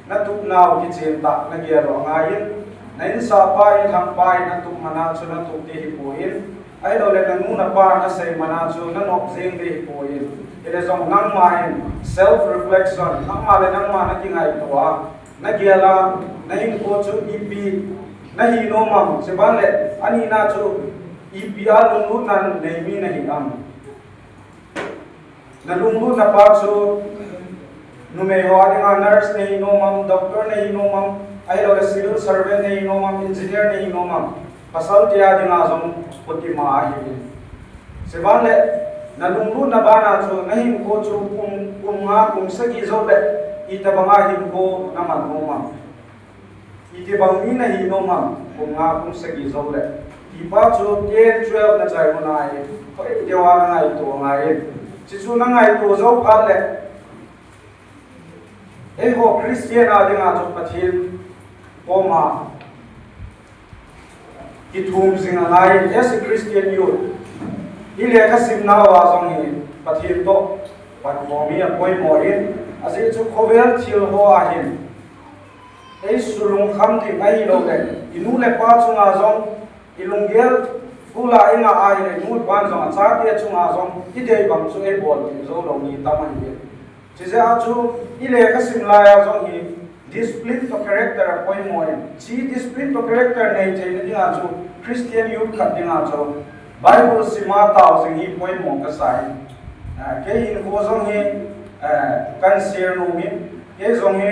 Natup nau kichen tah nagel u angaiyin, na insahpa, inlhangpa in atup mana chu natup ding hipoi. Ahilouleh nanu napa nasei mana chu nanop jeng ding hipoi. Hileh jong nangma in self reflection, nangma le nangma nakingaito a, nagel a, nahinkho chu ipi nahi nom am, chubanle anina chu ipi a lunglutna nei mi nahi am. Nalunglutna pa chu numei ho a dinga nurse nahi nom am, doctor nahi nom am, ahilouleh civil servant nahi nom am, engineer nahi nom am, pasal te a dinga jong phutima ahi. Chubanle nalunglutna bana chu nahinkho chu kum, kum nga, kum sagi jouleh itobanga hinkho naman nom am. Itobang mi nahi nom am, kum nga kum sagi jouleh. Hipa chu ten twelve nachai u nai, hoi deuva nangaito angaiyin. Chuchu nangaito jou phat leh, eiho Christian a dinga chu Pathen koma kithum jing angaiyin, as a Christian youth. Ilekha simnauva jong hi Pathen toh pankhom hi apoimo in, ajeh chu khovel thil ho ahin eisulungkham ding ahilouleh inu le ipa chunga jong, ilunggel gula inga ahileh inu ipan jong achate chunga jong idei bang chu eibolpeh jou lou mi tam ahi. Chujeh a chu ilekha sim laiya jong hi discipline toh character apoimo in, hiche discipline toh character nei theina dinga chu Christian youth khat dinga chu Bible sima tao jing hi poimo kasai. Kei hinkho jong hi kahin share nom in, kei jong hi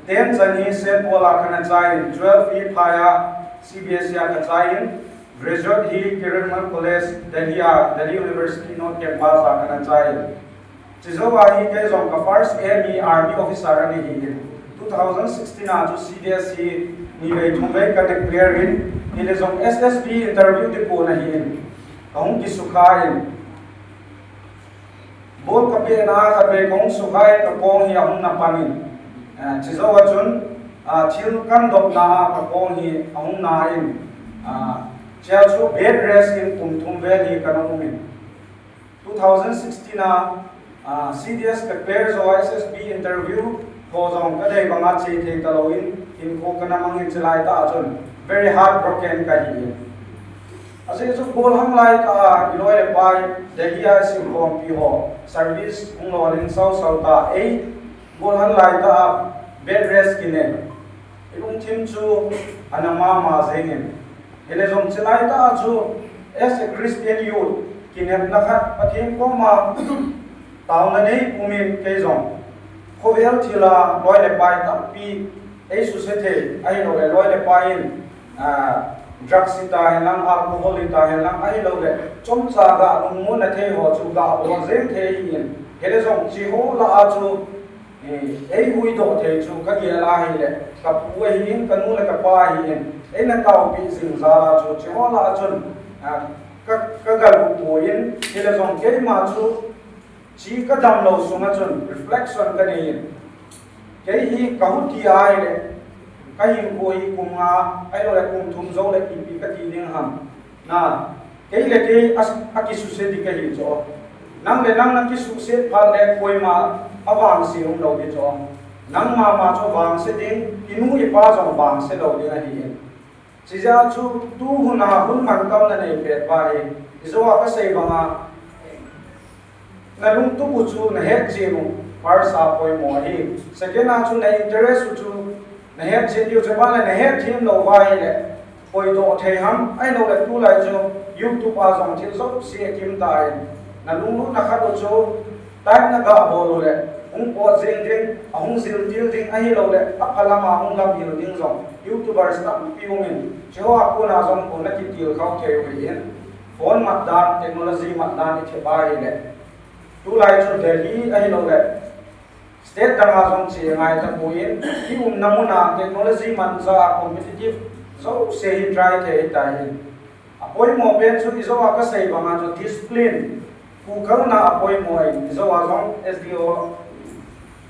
ten chan hi Saint Paul a kana chai in, twelve hi phai a C B S E a kachai in, graduate hi Kiranmal College, Delhi a, Delhi University North Campus a kana chai in. Chujouva hi kei jong ka first aim hi army officer ana hi in, two thousand sixteen a chu C D S hi nivei thumvei kana clear in, hileh jong S S B interview ding kon ahi in, kahung kisukha in. Bol kapehna a khatvei kahung sukha in, kakong hi ahung na pan in. Chujouva chun thil kana dopna a kakong hi ahung na in, chea chu bed rest in kum thum vel hi kana um in. Two thousand sixteen a C D S ka clear jou a, S S B interview ho jong kadei banga che thei talou in, hinkho kana mang in, chulai tah a chun very heartbroken kahi in. Ajeh chu golhang laitah a iloi le pai, Delhi a isimkhompi ho service hung lolhin sausau ta, ei golhang laitah a bed rest kinei, ilungthim chu ana mama jeng in. Hileh jong chulai tah a chu as a Christian youth, kinepna khat, Pathen koma taona nei pum in kei jong khovel thil a loi le pai tampi eisuse thei, ahilouleh loi le pai in drugs hita henlang, alcohol hita henlang, ahilouleh chomcha ga lungmonna thei ho chu gabol jeng thei ahi in. Hileh jong hiche ho lah a chu eihuhdoh thei chu kagel a ahileh kapu ahi in, kanu le kapa ahi in, eina taopi jing jal a chu hiche ho lah a chun ka, kaga lhuh poi in, hileh jong keima chu hiche kadamlou sunga chun reflection kanei in, kei hi kahuti ahileh kahinkho hi kum nga ahilouleh kum thum jouleh ipi kati ding ham. Na, kei le kei a, akisuse ding kahi chu. Nang le nang nakisuse phat leh koima avangse umlou ding chu. Nang mama chu vangse ding, inu ipa jong vangse lou ding ahi in. Chujeh a chu tuhun a hun mantam nanei pet pa hi, ijou a kasei banga nalungtup u chu nahetchen u first a poimo ahi. Second a chu na interest u chu nahetchen diu, chubanle nahetthem lou uva ahileh poidoh thei ham, ahilouleh tulai chu YouTube a jong thil jouse akimta in, nalunglutna khat u chu time nagabol uleh hung pot jeng ding, ahung jiltil ding, ahilouleh apha lama hung lamhil ding jong YouTubers tampi um in, hicheho a kona jong kon nakitilkhou thei u ahi in, phone matdan, technology matdan ithem ahileh tulai chu Delhi ahilouleh state dang a jong che ngai tapoi in, iumna mun a technology mancha a competitive jouse hi try thei ahitai. Apoimo pen chu ijou a kasei banga chu discipline, phukalna apoimo in, ijou a jong S D O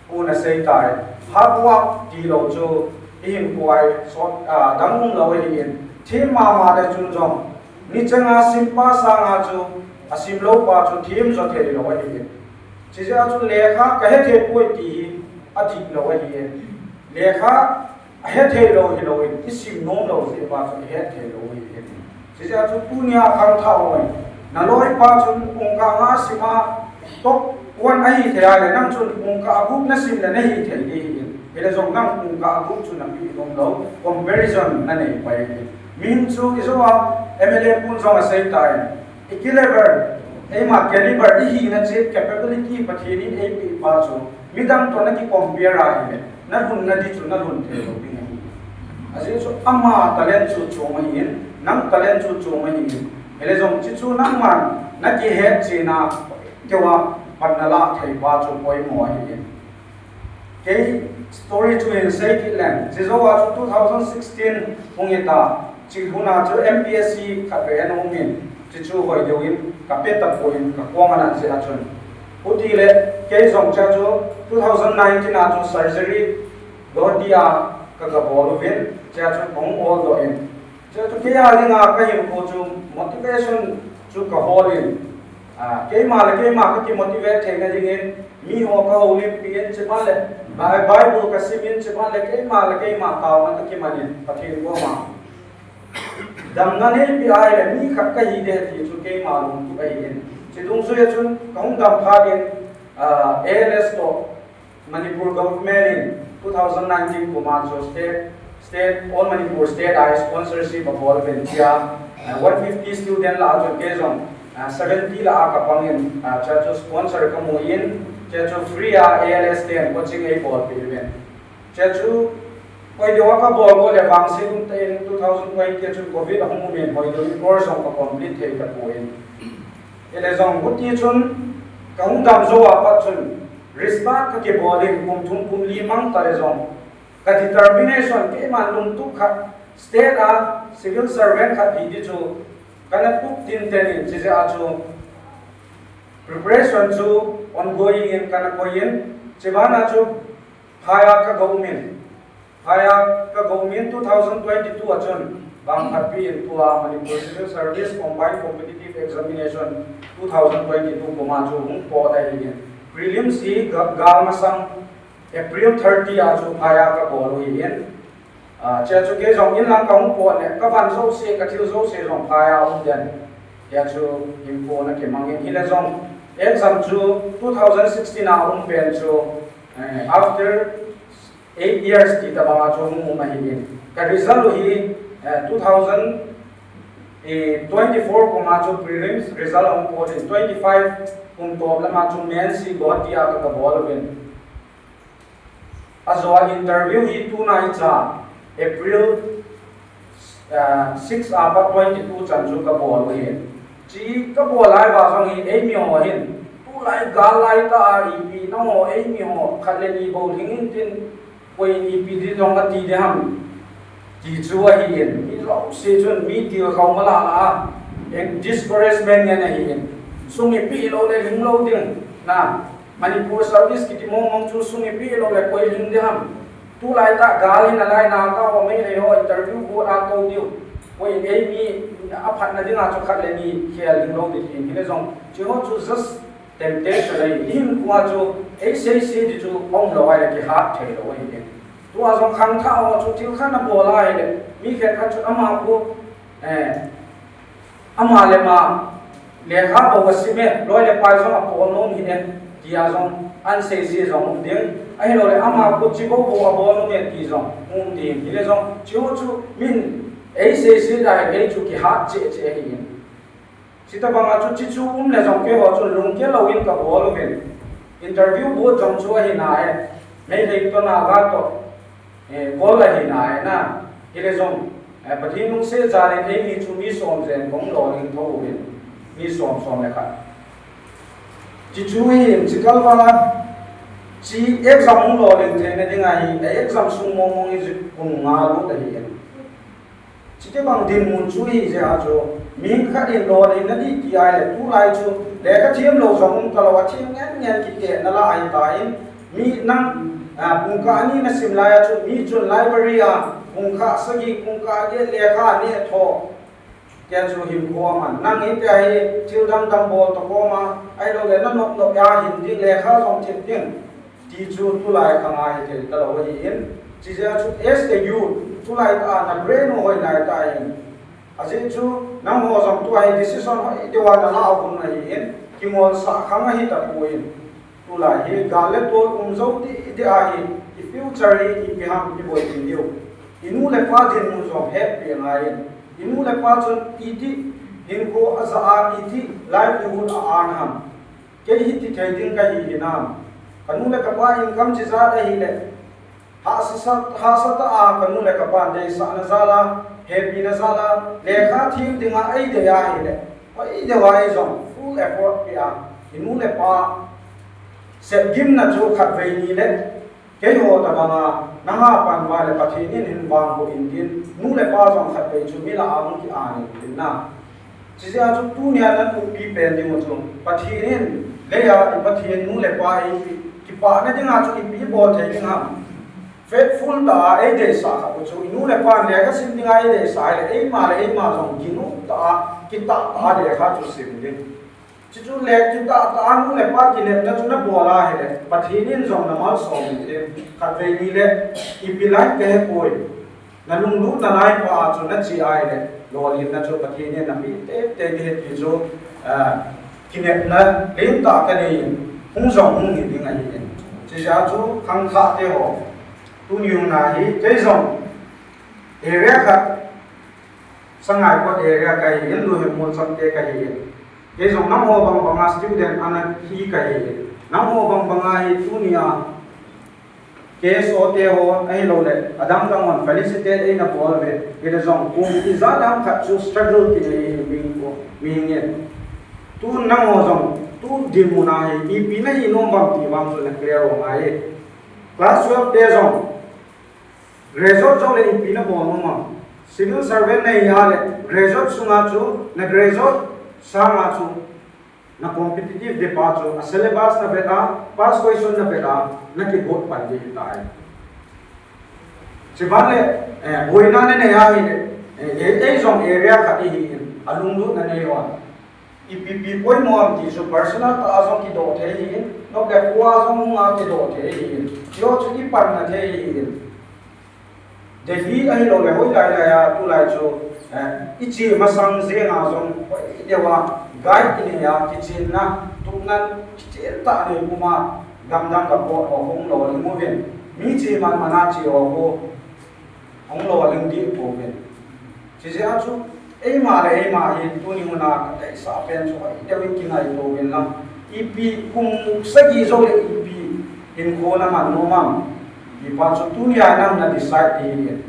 pu nasei tai. Hard work tilou chu ihinkho a sot, a, dang umlou ahi in. Them mama le chun jong nichang a simpa sanga chu asimlou pa chu them jo theilou ahi in. Chujeh a chu lekha kahethei poi ti hi adihlou ahi in. Lekha ahe thei lou hilou in, isim nom lou jeh pa chu ahe thei lou ahi. Hijeh a chu tunia khangthah ho, naloi pa chun pungkah nga sim a, top one ahi thei a le, nang chun pungkah gup nasim le nahi thei ding ahi. Hile jong nang pungkah gup chu napeh nom lou, comparison nanei pai ahi. Min chu ijou a M L A pun jong asei tai. I caliber, eima caliber, ihina cheh capability Pathen in eipeh pa chu, midang toh naki compare a hile, nalhun nadi chu nalhun thei lou ding ahi. Ajeh chu ama talent chu chom ahin, nang talent chu chom ahin. Hile jong hiche chu nangman nakihet cheh na, keiho a pan nalah thei pa chu poimo ahi. Kei story chu hin sei kit leng, chujou a chu two thousand sixteen hung hita, chule hun a chu M P S C khatvei ana um in, chuchu hoi deuh in kape tapon, kakong ana jeh a chun. Hiti le, kei jong chea chu two thousand nineteen a chu surgery Guwahati a ka, kabol uvin, chea chu kahung oldoh in. Chea chu kei a dinga kahinkho chu motivation chu kahol in, ah, keima le keima kaki motivate theina dingin, miho kahoulimpi in, chuban le Bi-, Bible kasim in, chuban le keima le keima taona kakiman in, Pathen koma damna neipeh ahile mi khat kahi ding ti chu keima lungtup ahin. Chudungjuia chun kahung dam phat in, ah, A L S toh Manipur government in two thousand nineteen kum a chu state, state, All Manipur State a sponsorship abol uvin tia, ah, one fifty student lah a chun kei jong, ah, seventy lah a kapang in, ah, chea chu sponsor kamu in, chea chu free a A L S ten coaching eibolpeh uvin. Chea chu, hoi deuh a kabol go le vangset umtah in two thousand twenty a chun covid ahung um in hoi deuh in course jong ka complete thei tapon. Hile jong hiti chun kahung dam jou a pat chun, restart kakibol in kum thum kum li mang tale jong, ka determination keiman lungtup khat, state a civil servant khat hi ding chu kana tup tinten in, chujeh a chu preparation chu ongoing in kana koi in, chuban a chu phai a kaga um in, phai a kaga um in two thousand twenty-two a chun, vangphatpi in tua Manipur Civil Service Combined Competitive Examination two thousand twenty-two kum a chu hung pot ahin. Prelims hi ga-, gal masang April thirty a chu phai a kabol u ahin. Ah, chea chu kei jong inlang kahung pot le, kavan jouse, kathil jouse jong phai a um den. Chea chu hinkho ana kimang in, hile jong exam chu two thousand sixteen a um pen chu, eh, after eight years ti tabang a chu hung um ahin. Ka result u hi, eh, two thousand twenty-four kum a chu prelims result ahung pot in, twenty-five kum top lam a chu mains hi Guwahati a ka, kabol uvin. Ajou a interview hi tunaicha April, ah, six a pat twenty-two chan chu kabol u ahin. Chi kabol lai uva jong hi eimi ho hin, tulai gal lai tah a ipi nangho eimi ho khat le ni bou lhing intin, koi in ipi ding jong ati ding ham, ti chu ahin. Mi jouse chun mi tilkhou mala la a, discouragement ngen ahin. Sum ipeh lou le lhing lou ding na. Manipur service kiti mong mong chu sum ipeh lou le koi lhing ding ham. Tulai tah gal hi nalai na tah ho, Meitei ho interview board a tou diu. Koi in eimi aphatna dinga chu khat le ni khel lhing lou ding ti hile jong, chuho chu just temptation ahi. Hinkho a chu eiseise ding chu umlou ahile kihat thei lou ahi. Tua jong khangthah ho chu thil khat nabol ahile, mi khenkhat chu ama khu, eh, ama le ama lekha bou asim e, loi le pai jong abol nom ahi e, tia jong ahin seise jong um ding. Ahilouleh ama khu chi bou bou abol nom e ti jong um ding. Hile jong chuho chu min eiseise ding ahile chu kihat cheh cheh ahi. Chuti banga chu, chuchu um le jong keiho chun lungke louvin kabol uvin. Interview board jong chu ahi nai, Meitei toh Naga toh, eh, kol ahi nai na. Hile jong, eh, Pathen lungset jal in eimi chu mi som jen kahung lolhing thou uvin. Mi som, som le khat. Chuchu hin, chukal vala, chu exam hung lolhing theina dinga hi, eh, exam sung mong mong hi chu kum nga lut ahi. Chuti bang dinmun chu hijeh a chu, mi khat in lolhing nadi ti ahile, tulai chu lekha them lou jong um talou, athem ngen ngen kiti nalai ahitan, mi nang, ah, pungkah ni nasim lai a chu, mi chun library a pungkah sagi, pungkah get lekha neh tho. Tia chu hinkho aman. Nang hitia hi thil dang dang bol toh koma, ahilouleh nanop nop a hin ding, lekha jong them ding. Ti chu tulai khang a hithei talou ahin, Chijeh a chu as a youth, tulai tah a na brain u hoi nai tai. Ajeh chu nangho jong tua hi decision hoi deuva na la u ahi in, kimolsah khang ahi tapoi. Tulai hi gal le tol um jou tah tah ahi, i future hi ipi ham i boi ding diu. I nu le pa dinmun jong hetpi angai in. I nu le pa chun iti hinkho a ja a, iti livelihood a earn ham. Kei hiti thei ding kahi hinam. Ka nu le ka pa income chi jat ahile, hahsa, hahsa tah a ka nu le ka pa deisahna jal a, hepina jal a, lekha thiem dinga eidei ahile, hoi deuva eijong full effort pia, i nu le pa sepgimna chu khatvei ni le, keiho tabanga, nangho pan uva le Pathen in hin vangboh in tin, nu le pa jong khatvei chu mi lah a hung ki earn in tin na. Chijeh a chu tunia na tupi pen ding u chu, Pathen in, leiya i Pathen nu le pa hi, kipana dinga chu ipi bol thei ding ham. Faithful tah a eideisah khat u chu, i nu le pa lekha sim dinga eideisah le, eima le eima jong ginu tah a, kitah tah a lekha chu sim ding. Chuchu le kitah tah a nu le pa kinepna chu na bol ahile, Pathen in jong na malsom in tin, khatvei ni le, ipi lai kahepoi. Na lunglutna lai pa a chu na che ahile, lolhinna chu Pathen in na pe teitei ding ahi ti chu, ah, kinepna lentah kanei in, hung jong hung hi ding ahi in. Chijeh a chu khangthah teho, tuni hun a hi, kei jong area khat, Sangaikot area kahi in, Luhemol changte kahi in. Kei jong nangho bang banga student ana hi kahi in. Nangho bang banga hi tunia K S O teho, ahilouleh, adang dang hon felicitate eina bol uve, hile jong, kum ijat ham khat chu struggle kinei hi mi ko, mi ngen. Tun nangho jong, tu dinmun a hi, ipi nahi nom uvem ti vang chu na clear u angai. Class twelve te jong, graduate jou le ipi na bol nom uvem. Civil servant nahi a le, graduate sunga chu, na graduate sanga chu, na competitive ding pa chu, a syllabus na vet a, past question na vet a, na kigot pan ding ahitai. Chuban le, eh, boina nanei ahile, eh, eh, eijong area khat ihi in, alunglut nanei uva. Ipi pi poimo ham ti chu personal tah a jong kidoh thei ahi in, nop le kho a jong hung a kidoh thei ahi in, chuho chu ipanna thei ahi in. Delhi ahilouleh hoilai lai a, tulai chu, eh, iche masang jenga jong, hoi deuva, guide inei a, kichenna, tupna, kichen tah nei puma, gamdang gambol ho hung lolhing uvin. Mi che man man a che ho hung lolhing deh pouvin. Chijeh a chu, eima le eima hi tuni hun a kadeisah pen chu hoi deuin kingaito uvin lang. Ipi kum sagi jou le ipi hinkho naman nom am. Ipi pa chu tunia nang na decide ding ahi.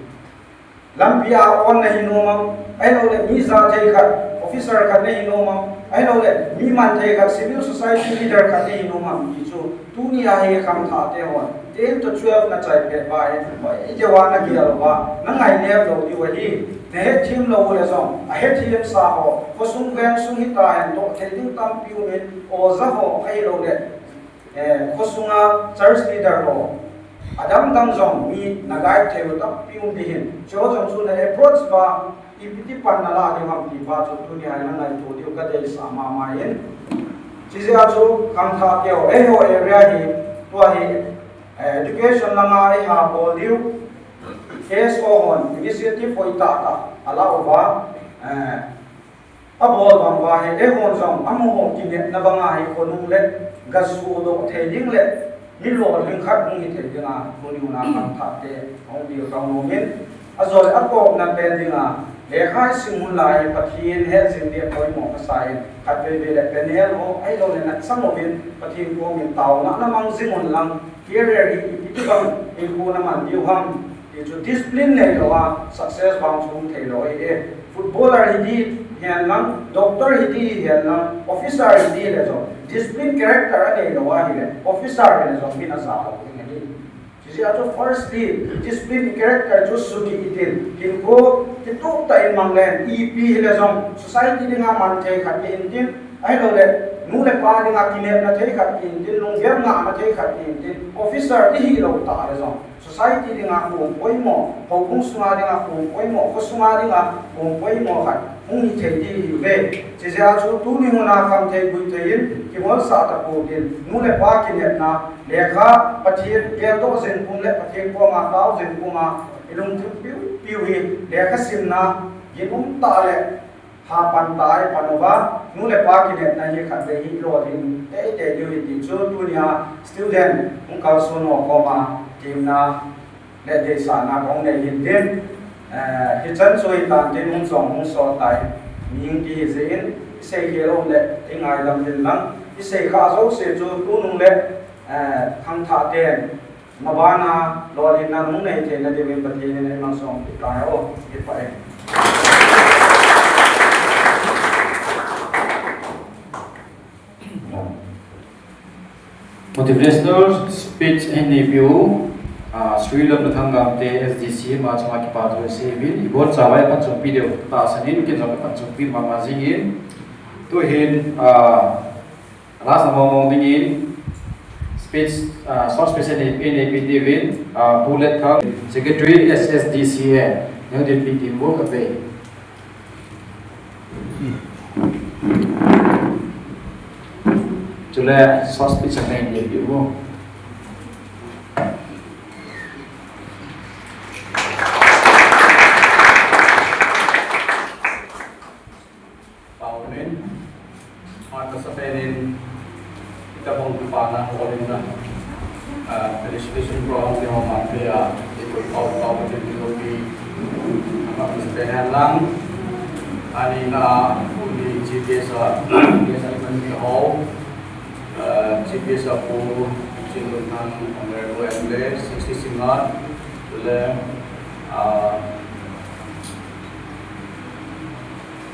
Lampi a on nahi nom am. Ahilouleh mi ja thei khat, officer khat nahi nom am. Ahilouleh mi man thei khat, civil society leader khat nahi nom am. Ti chu tunia hi khangthah te hon. Ten to twelve na chai pet uva hi, hoi deuva na gel uva, na ngainep lou diu ahi. Na hetthem lou le jong, ahetthem sa ho, khosung veng sung hita hen doh thei ding tampi um in, oja ho, ahilouleh, eh, khosunga church leader ho, adang dang jong mi na guide thei u tampi um ding ahin. Chuho jong chu na approach uva, ipi ti pan na la ding ham ti pa chu tunia hi na ngaito diu kadeisah mama in. Chijeh a chu khangthah keu, eiho area hi, tua hi, eh, education langa eiha bol diu, K S O hon initiative hoi tah tah ala uva, eh, abol bang uva hi, eihon jong amaho kinepna banga hi khonung le, ga sudoh thei ding le, mi lolhing khat hung hi thei dinga, tuni hun a khangthah te, hung bil kang nom in, ajole atopna pen dinga, lekha isim hun lai, Pathen hetjing ding poimo kasa in, khatvei vei le panel ho, ahilouleh na chang uvin, Pathen koma taona na mang jing un lang, career hi ipi ti bang, hinkho na man diu ham, ti chu discipline neilou a, success vang chu um theilou ahi e. Footballer hi ding hen lang, doctor hi ding hen lang, officer hi ding le jong, discipline character aneilou ahile, officer hile jong min aja lou ding ahi. Chijeh a chu firstly, discipline character chu sudih itin, hinkho kitup tah in mang le, ipi hile jong, society dinga man thei khat ihin tin, ahilouleh, nu le pa dinga kinepna thei khat ihin tin, lunggel ngahna thei khat ihin tin, officer ihilou tah le jong, Society dinga hung poimo, houbung sunga dinga hung poimo, kho sunga dinga hung poimo khat hung hi thei ding ahiuve. Chijeh a chu tuni huna khamthei guithei in kihoulimsah tapou in, nu le pa kinepna, lekha, Pathen geldoh jing pum le Pathen koma tao jing puma ilungthim piu piu hi lekha simna, ginum tah le hapan tah a ipan uva, nu le pa kinepna hi khatvei hi ilolhin teitei diu ahi ti chu tunia student hung kalson ho koma temna le deisahna kahung nei hin tin, eh, hichan chu hitan tin hung jong hung sot tai, mihing kihi jeh in, isei khel um le ingaidam hin lang, isei khah jouse chu tunung le, eh, khangthah ten mabana lolhinna hung nei theina diuvin Pathen in eimalsom tahen. Kipah e. Motivational speech ahin neipiu, ah, Sri Lamnathang Gamte S D C ama chunga kipathu asei uvin, ibonchauva ipanchompi diu tahsan in, ken jong kapanchompi mama jingin. Tuhin, ah, last a mong mong dingin speech, ah, short speech anei, aneipi diuvin, ah, Pu Letthang, Secretary S S D C A, neo dinpi ding bou kavei. Chule short speech anei diu. Pau min, phat masapen in, itobang kipana hol in na, ah, felicitation program ti ho man pe a, ikoi pau pau ka tin lo pi, phat masapen hen lang, ani na, uni G P S a, G P S a iman mi ho, ah, G P S a Pu Chinlunthang, Honorable M L A, sixty Singngat, le, ah,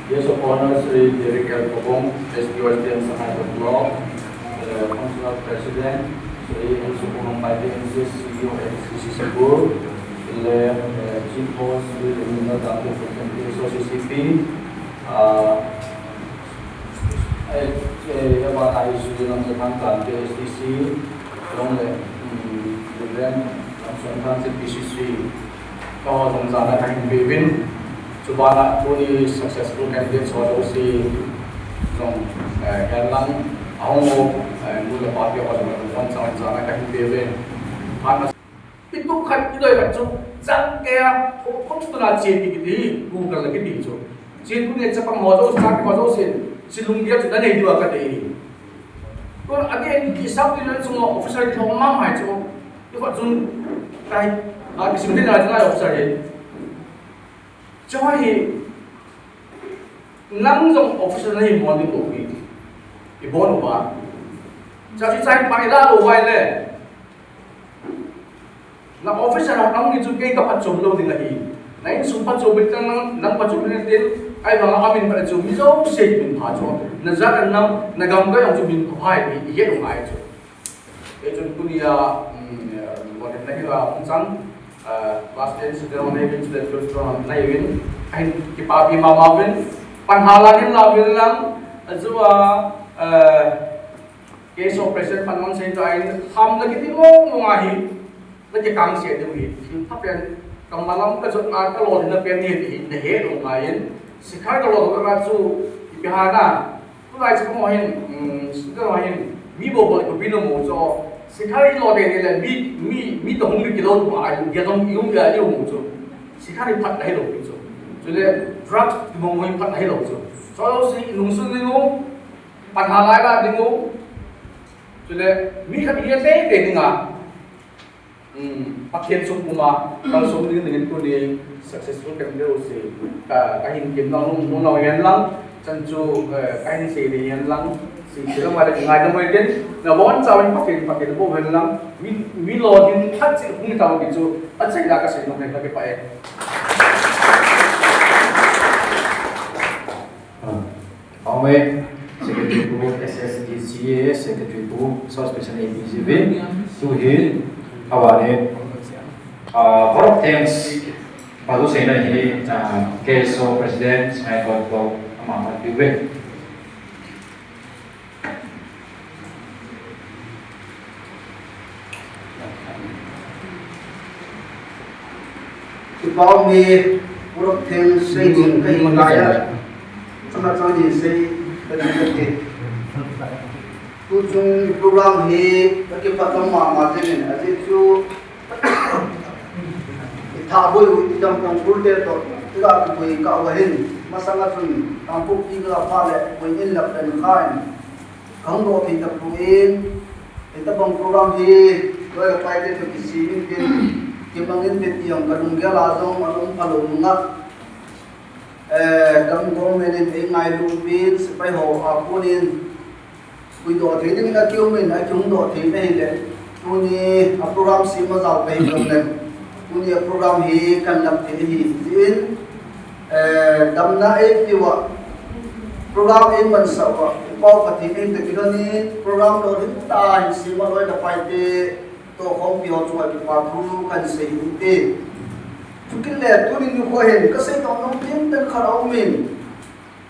Guest of Honor, Shri Derek L Kobong, S D O S D M Shanghai Block, uh, Functional President, Shri N Sukung Ampai, M C, C E O, F C C Sibur, le, uh, Chief Host, Shri Remina Dangte, President, S O C C P, uh, eh, eh, Yaba Nai, Shri Lamjathang Dangte, S D C, along le, um, Reverend Lamsuanthang, P C C, Kaho jong jana kahin pe uvin, chubana tuni successful candidates ho jouse jong, eh, hen lang, ahung u, eh, nu le pa te ho jong jong jana kahin pe uvin. Phat ma, itum khat idei khat chu, jang kei a, ho, ho chu tuna che ti kiti, Google la kiti chu. Che tuni chapang ho jouse, chate ho jouse, chelungdei chu nanei diu a kati. Tun again, ki sub division sung officer thom mang hai chu. Ikhot chun, kai, a, kisim din a, chun a officer hi. Chun hi, nang jong officer nahi mo ding lou hi. Ibon uva. Chachi chai pa ila lou vai le. Na officer na nang ni chu kei ka phatchom lou ding ahi. Na insung phatchom bit nang, nang phatchom bit tin, kai bang a min phatchom mi jouse min pha chu. Na jat na, na gamkai jong chu min pha hai, i, i het u ngai chu. Hichun tunia, um, eh, lolhinna hi la hung chang, eh, class ten student ho nahiuvin, student twelve student ho nahiuvin, ahin kipapi mama uvin, pan hala hin la uvin lang, ajeh a, eh, case of president pan mang sei ta in, ham na kiti mong mong ahi, na kikang se diu hi, thil pha pen, ka malam ka jot na ka lolhinna pen hi, hi, na het u ngai in, sikhar ka lolhinna chu, ipi ham na, Tulai chu kamo hin, um, kamo hin, mi bol bol ko pin mo chu. Sikhar i lo de le, mi, mi, mi to hung ki lo ma, ai, ya dong i um ya i um chu. Sikhar i phat lai lo chu. Chule, drugs ti mo mo i phat lai lo chu. Chu jouse i lungsun ding u, pan halai la ding u. Chule, mi khat i te te ding a. Um, Pathen sung puma, kalson ding ding in tuni successful kan deu si, ka, kahin kim nau nung, nung nau hihen lang, chan chu, eh, kahin sei ding hihen lang, si, si lang wale ngai na mo hitin, na bon chau in Pathen, Pathen bou hihen lang, mi, mi lolhin phat si hung tau ki chu, achaina ka sei nau hihen lang kipah e. Aumai, Secretary Pu S S D C A, Secretary Pu South Special A P G V, tuhin, awani, ah, vote of thanks, padu seina hi, ah, K S O President, Shanghai Block, ama, ama, piuve. Pau mi, purok theng sei ding ka hi lai a. Chama chang ni sei ka ding ka ti. Tu chung program hi ka kipat lam mama jeng in, ajeh chu i tha boi u, i dam kong pur te to, i ga ki boi ka wa hin, masang a chun, tang pu pi ga pa le, boi in lap den kha in. Ka hung doh thei tapon, hitabang program hi, loi le pai te toh kisem in tin, kimang in tin ti jong ka lunggel a jong alung phalou nunga. Eh, gam government in eingailu pin, sepai ho a kon in, puidoh thei ding in akium in, akihung doh thei na hile. Tuni a program sem a jao pai jong le. Tuni a program hi kan lam thei hi, tin, eh, damna eipe uva. Program eimansah uva. I Pau Pathen in te kilhon in program lolhing tah in sem a loi le pai te toh khompi ho chunga kipa thu kan sei u hite. Chukit le tuni nikho hin ka sei tong nom teng teng khat aum in.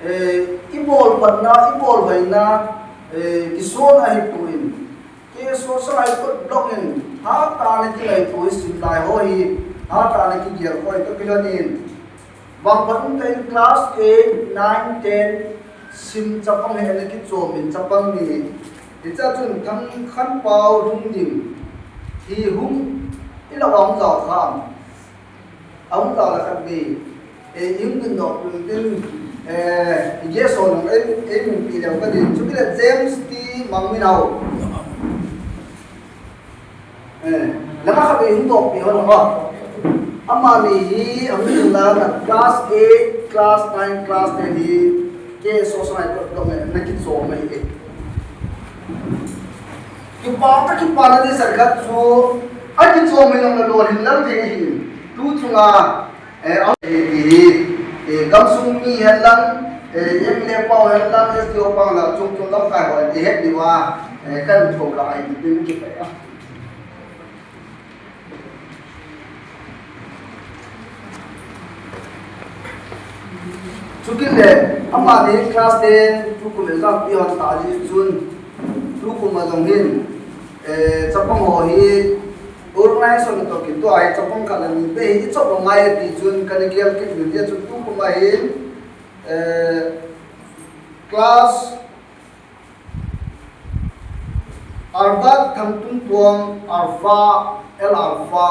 Eh, i bol patna, i bol hoina, eh, kisona hi tuin. K S O Sangaikot block in, hatah a ana kingaito hi simlai ho hi, hatah a ana kigel ho hi toh kilhon in. Vangphat umtah in class eight, nine, ten, sim chapang hi ana kichom in chapang ni. Hiche a chun Thangkhanpau Lhungdim hi hung, i la vang jao kham. Ahung tao le khat ni, eh, i hung ding doh pun tin, eh, i guest ho nung ei, ei min pi leu ka din. Chukit le James T Mangminhao. Eh, lama khat ei hung doh pi ho nung ho. Amani hi, ahung ding la na class eight, class nine, class ten hi, K S O Sangaikot block in, ana kichom mai e. Kipa, ka kipana ding sa khat chu, akichom hi nang na lolhin lal thei hi. Tu chunga, eh, a, eh, ti hi, eh, gamsung mi hen lang, eh, M L A pau hen lang, S D O pau lang, chung chung lamkai ho, eh, het diu va, eh, kan tho ka ai ti tin kipa. Chukit le, amani class ten, tukum exam pi hon ta ji chun, tukum a jong hin, eh, chapang ho hi, organization toh kitoh a hi, chapang khat le ni te hi, i chop ngai ti chun, ka ni gel kit min dia chun, tukum a hin, eh, class Albert Thangtunpuang Alpha, L Alpha,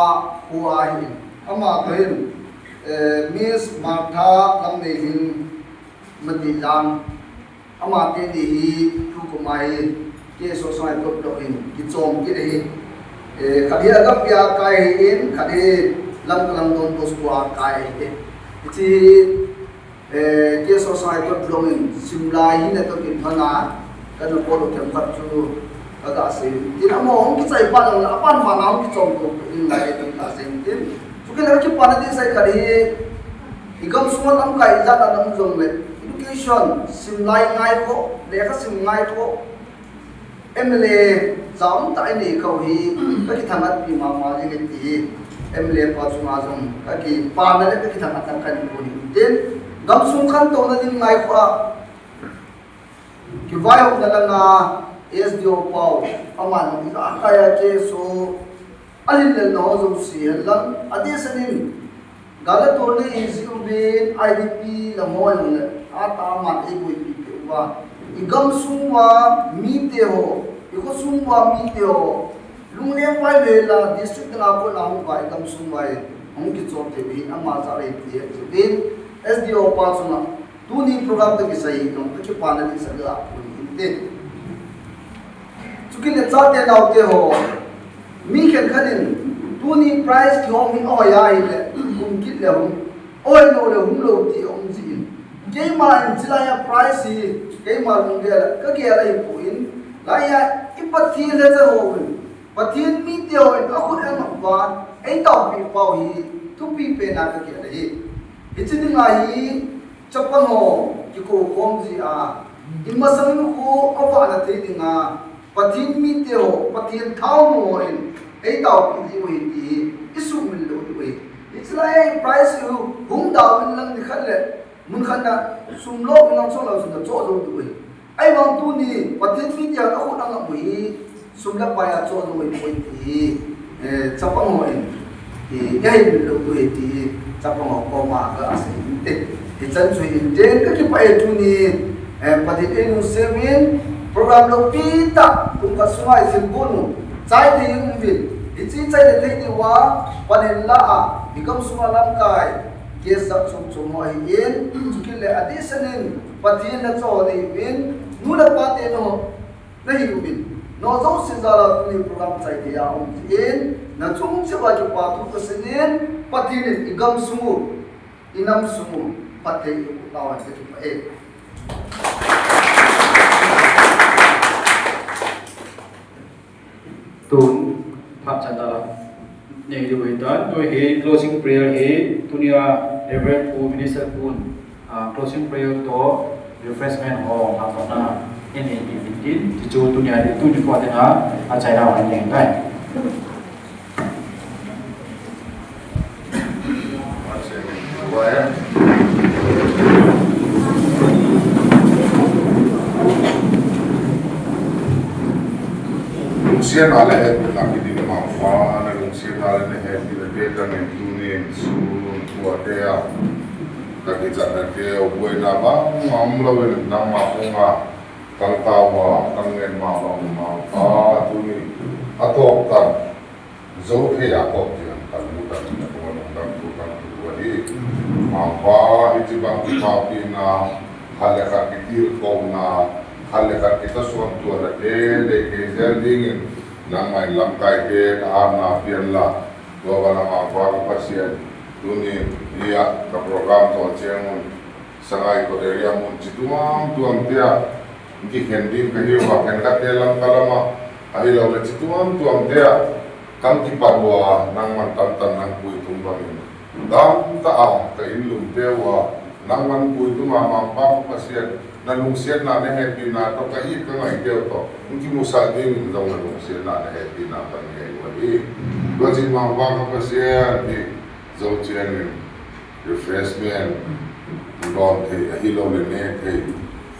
khu ahin. Ama toh hin, eh, Miss Martha Lamneilhing Matilang. Ama teni hi tukum a hi K S O Sangaikot block in kichom kit ahi. Eh, khat hi Agape a kai ahin, khat hi Lamka Lam Don Bosco a kai ahi. Hiche Eh, K S O Sangaikot block in simlai hina toh kilhon a, kana bol u themkhat chu ka ga sei. Tin amaho hung kichai pa jong le, apan pan a hung kichom to in lai tin ka sei tin. Chukit le kipana ding sa khat hi, i gamsung a lamkai ijat a um jong le, education, simlai ngai kho, lekha sim ngai kho, M L A jat um tah i nei kha u hi, ka kithangvah pi mama jing e ti hi, M L A pa chunga jong, ka kipana le ka kithangvah tah ka nei u hi tin, gamsung khantouna ding ngai kho a, kivaihopna langa S D O pau, aman ijakai a K S O, alhin lelna ho jouse hen lang, adeh seh in, Gal le tol nei hi jeh uvin I D P lam ho jong le, atah a aman eiboipi peh uva. I gamsung uva mite ho, i khosung uva mite ho, lungleng pai louhel a district dang a kon a hung uva i gamsung uva hi, hung kichom thei u hin ama jal ahi ti ahi jeh uvin, S D O pa chunga, tuni program toh kisai hi jong, ka kipana ding sa la, pun hin te. Chukit le chate naote ho, mi khenkhat in, tuni prize kihom hi ahoi ahile, kum kit le hung, ahoi lou le hung lou ti aum jin. Keima in chilai a prize hi, keima lunggel a, ka gel ahipoi, lai a, i Pathen le cha ho in, Pathen mite ho in, akhut angap uva, eitaopi pau hi, thupi pen a ka gel ahi. Hiche dinga hi, chapang ho, kikou khom ji a, i masang in khu avahna thei dinga, Pathen mite ho, Pathen thaonu ho in, eitaopi ji u ahi ti hi, i sumil lou diu ahi. Hiche lai prize u, hung dau in lang nikhat le, mun khat na, sum lou in lang chon lou chun na choh jou diu ahi. Ahivang tuni, Pathen mite ho, akhut angap u hi, sum le pai a choh jou ahipoi ti hi, eh, chapang ho in, eh, i hil lou diu ahi ti hi, Chapang ho koma ka asei inte. Hichan chu hin jen ka kipah e tuni. Eh, Pathen in eilungset uvin program loupi tah kum khat sunga i thilgon u chai thei in um uvin. Hiche chai le thei diuva pan in la a, i gamsunga lamkai guest chom chom ho ahin, chukit le adehset in Pathen na cho nei uvin, nu le pa te no nahi uvin. Nangho jouse jal a tuni program chai thei a um jeh in, nachung cheh uva kipa thu kasei in, Pathen in i gamsung u, i namsung u, phatthei eiboh tauhen kakipah e. Tun, phat chan dala. Nei diu ahitan, tu hi closing prayer hi, tunia Reverend Pu Minister Pu, ah, closing prayer toh refreshment ho, ah, patna, nei nei diu ahitin, ti chu tunia, tuni phat dinga, achaina ho nei tai. Lungsetna le hepina kiding Mangpa, na lungsetna le na hepina te tangin tunin sun tua te a, ka kichatna te, buaina vang a um louvin nangma kong a kang tauva, kang ngen ma vang Mangpa, tuni a tawp tan. Zo thei a kop tiang kan mu kan na ko nong dang tu kan tu ahi. Mangpa hiche bang kipapina, khat le khat kitilkhouna, khat le khat kitasuan tuana te, nei thei jel dingin, nangma in lamkai te, ka hatna pia inla, tua bana Mangpa ka Pathen, tunin, hia, ka program toh cheng un, Sangaikot area mun chi tuam tuam tia, kikhen ding ka hiuva, khenkhat te lam ka lama, ahilouleh chi tuam tuam tia, kan kipat uva, nangman tamtah nang puitum bangin, tamtah a ka inlum teu a, nangman puitum a Mangpa ka Pathen, na lungsetna na hepina toh ka it ka ngai teu toh, kimusah dingin jong na lungsetna na hepina kan ngei uva hi. Tua chun Mangpa ka Pathen hi, Zo chengin, refreshment, don thei, ahilouleh ne thei,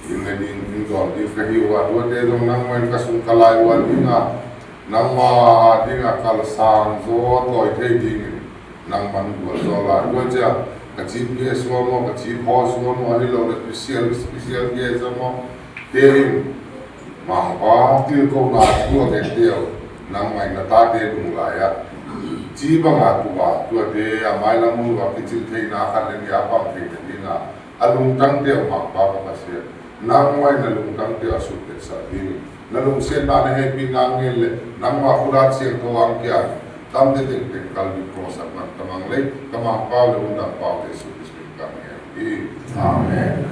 in ne ding, in don ding ka hiuva, tua te jong nangman ka sung ka lai uva dinga, nangma dinga kalsang jo toi thei dingin, nangman gualzo la, tua chia, ka chi P S uva mo, ka chi kho uva mo, ahilouleh special, special guest uva mo, te in, Mangpa tilkhouna thu a vet teu, nangma in na tate lung lai a. Chi banga tua, tua te a mailam mun uva kichil theina khat le ni a pang theina dinga, a lungtang teu Mangpa ka Pathen. Nangma in na lungtang teu a sut vet sah ding. Na lungsetna na hepina ngei le, nangma Khuda Siangthou ang kia, tamte teng teng Calvary Cross a man tamang le, ka Mangpa le undang pau Jesu Christa. Amen.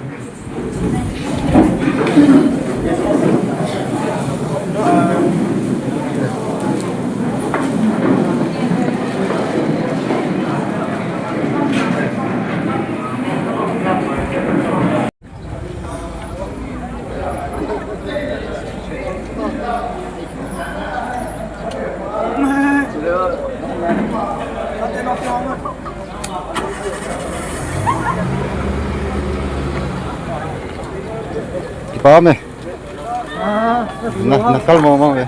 Kipa me. Na, na kal mo mo me.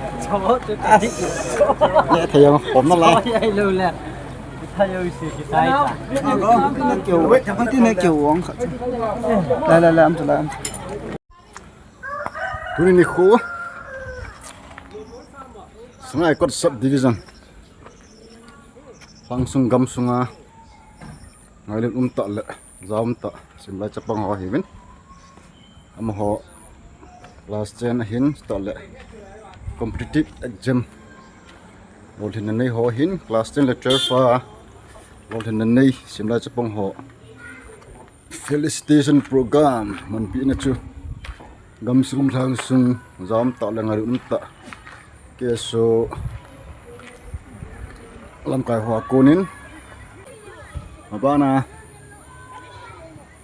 Ne thei ang khom na lai. Thei ang si kitai ta. Wait, thapa ti ne keu ang khat. La, la, la, am tu la. Tuni nikho Sangaikot Subdivision, Langsung gamsunga ngailut umtah le jaumtah simlai chapang ho hiuvin. Amaho class ten ahin, chutah le competitive exam lolhinna nei ho ahin, class ten le twelve a lolhinna nei simlai chapang ho. Felicitation program manpina chu gamsung lhangsung jaumtah le ngailut umtah K S O lamkai hoa konin abana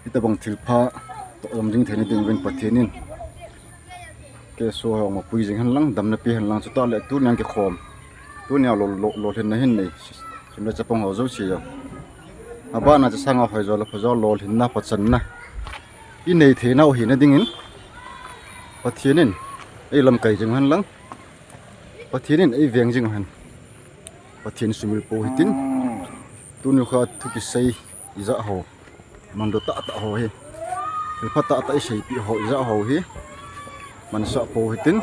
hitabang thilpha toh jom jing theina dingin Pathen in K S O ho mapui jing hen lang, damna pe hen lang, chutah le tuni a kikhom, tuni a lo, lo, lolhinna hin nei, simlai chapang ho jouse a. Abana chasanga hoijo le phajo lolhinna pachanna i nei theina u hina dingin Pathen in ei lamkai jing hen lang, Pathen in ei veng jing hen. Pathen sumil pou hitin. Tuni kha thu kisei Ijat ho, mandoh tahtah ho hi, thilpha tahtah iseipeh ho ijat ho hi, mansah pou hitin,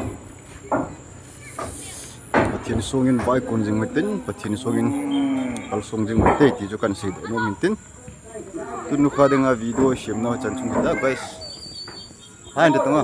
Pathen songin vaikon jing hitin, Pathen songin kalsong jing hite ti chu kahin seidoh nom in tin. Tuni nikho dinga video semna chan chung hita guys. Hai, hiti tanga.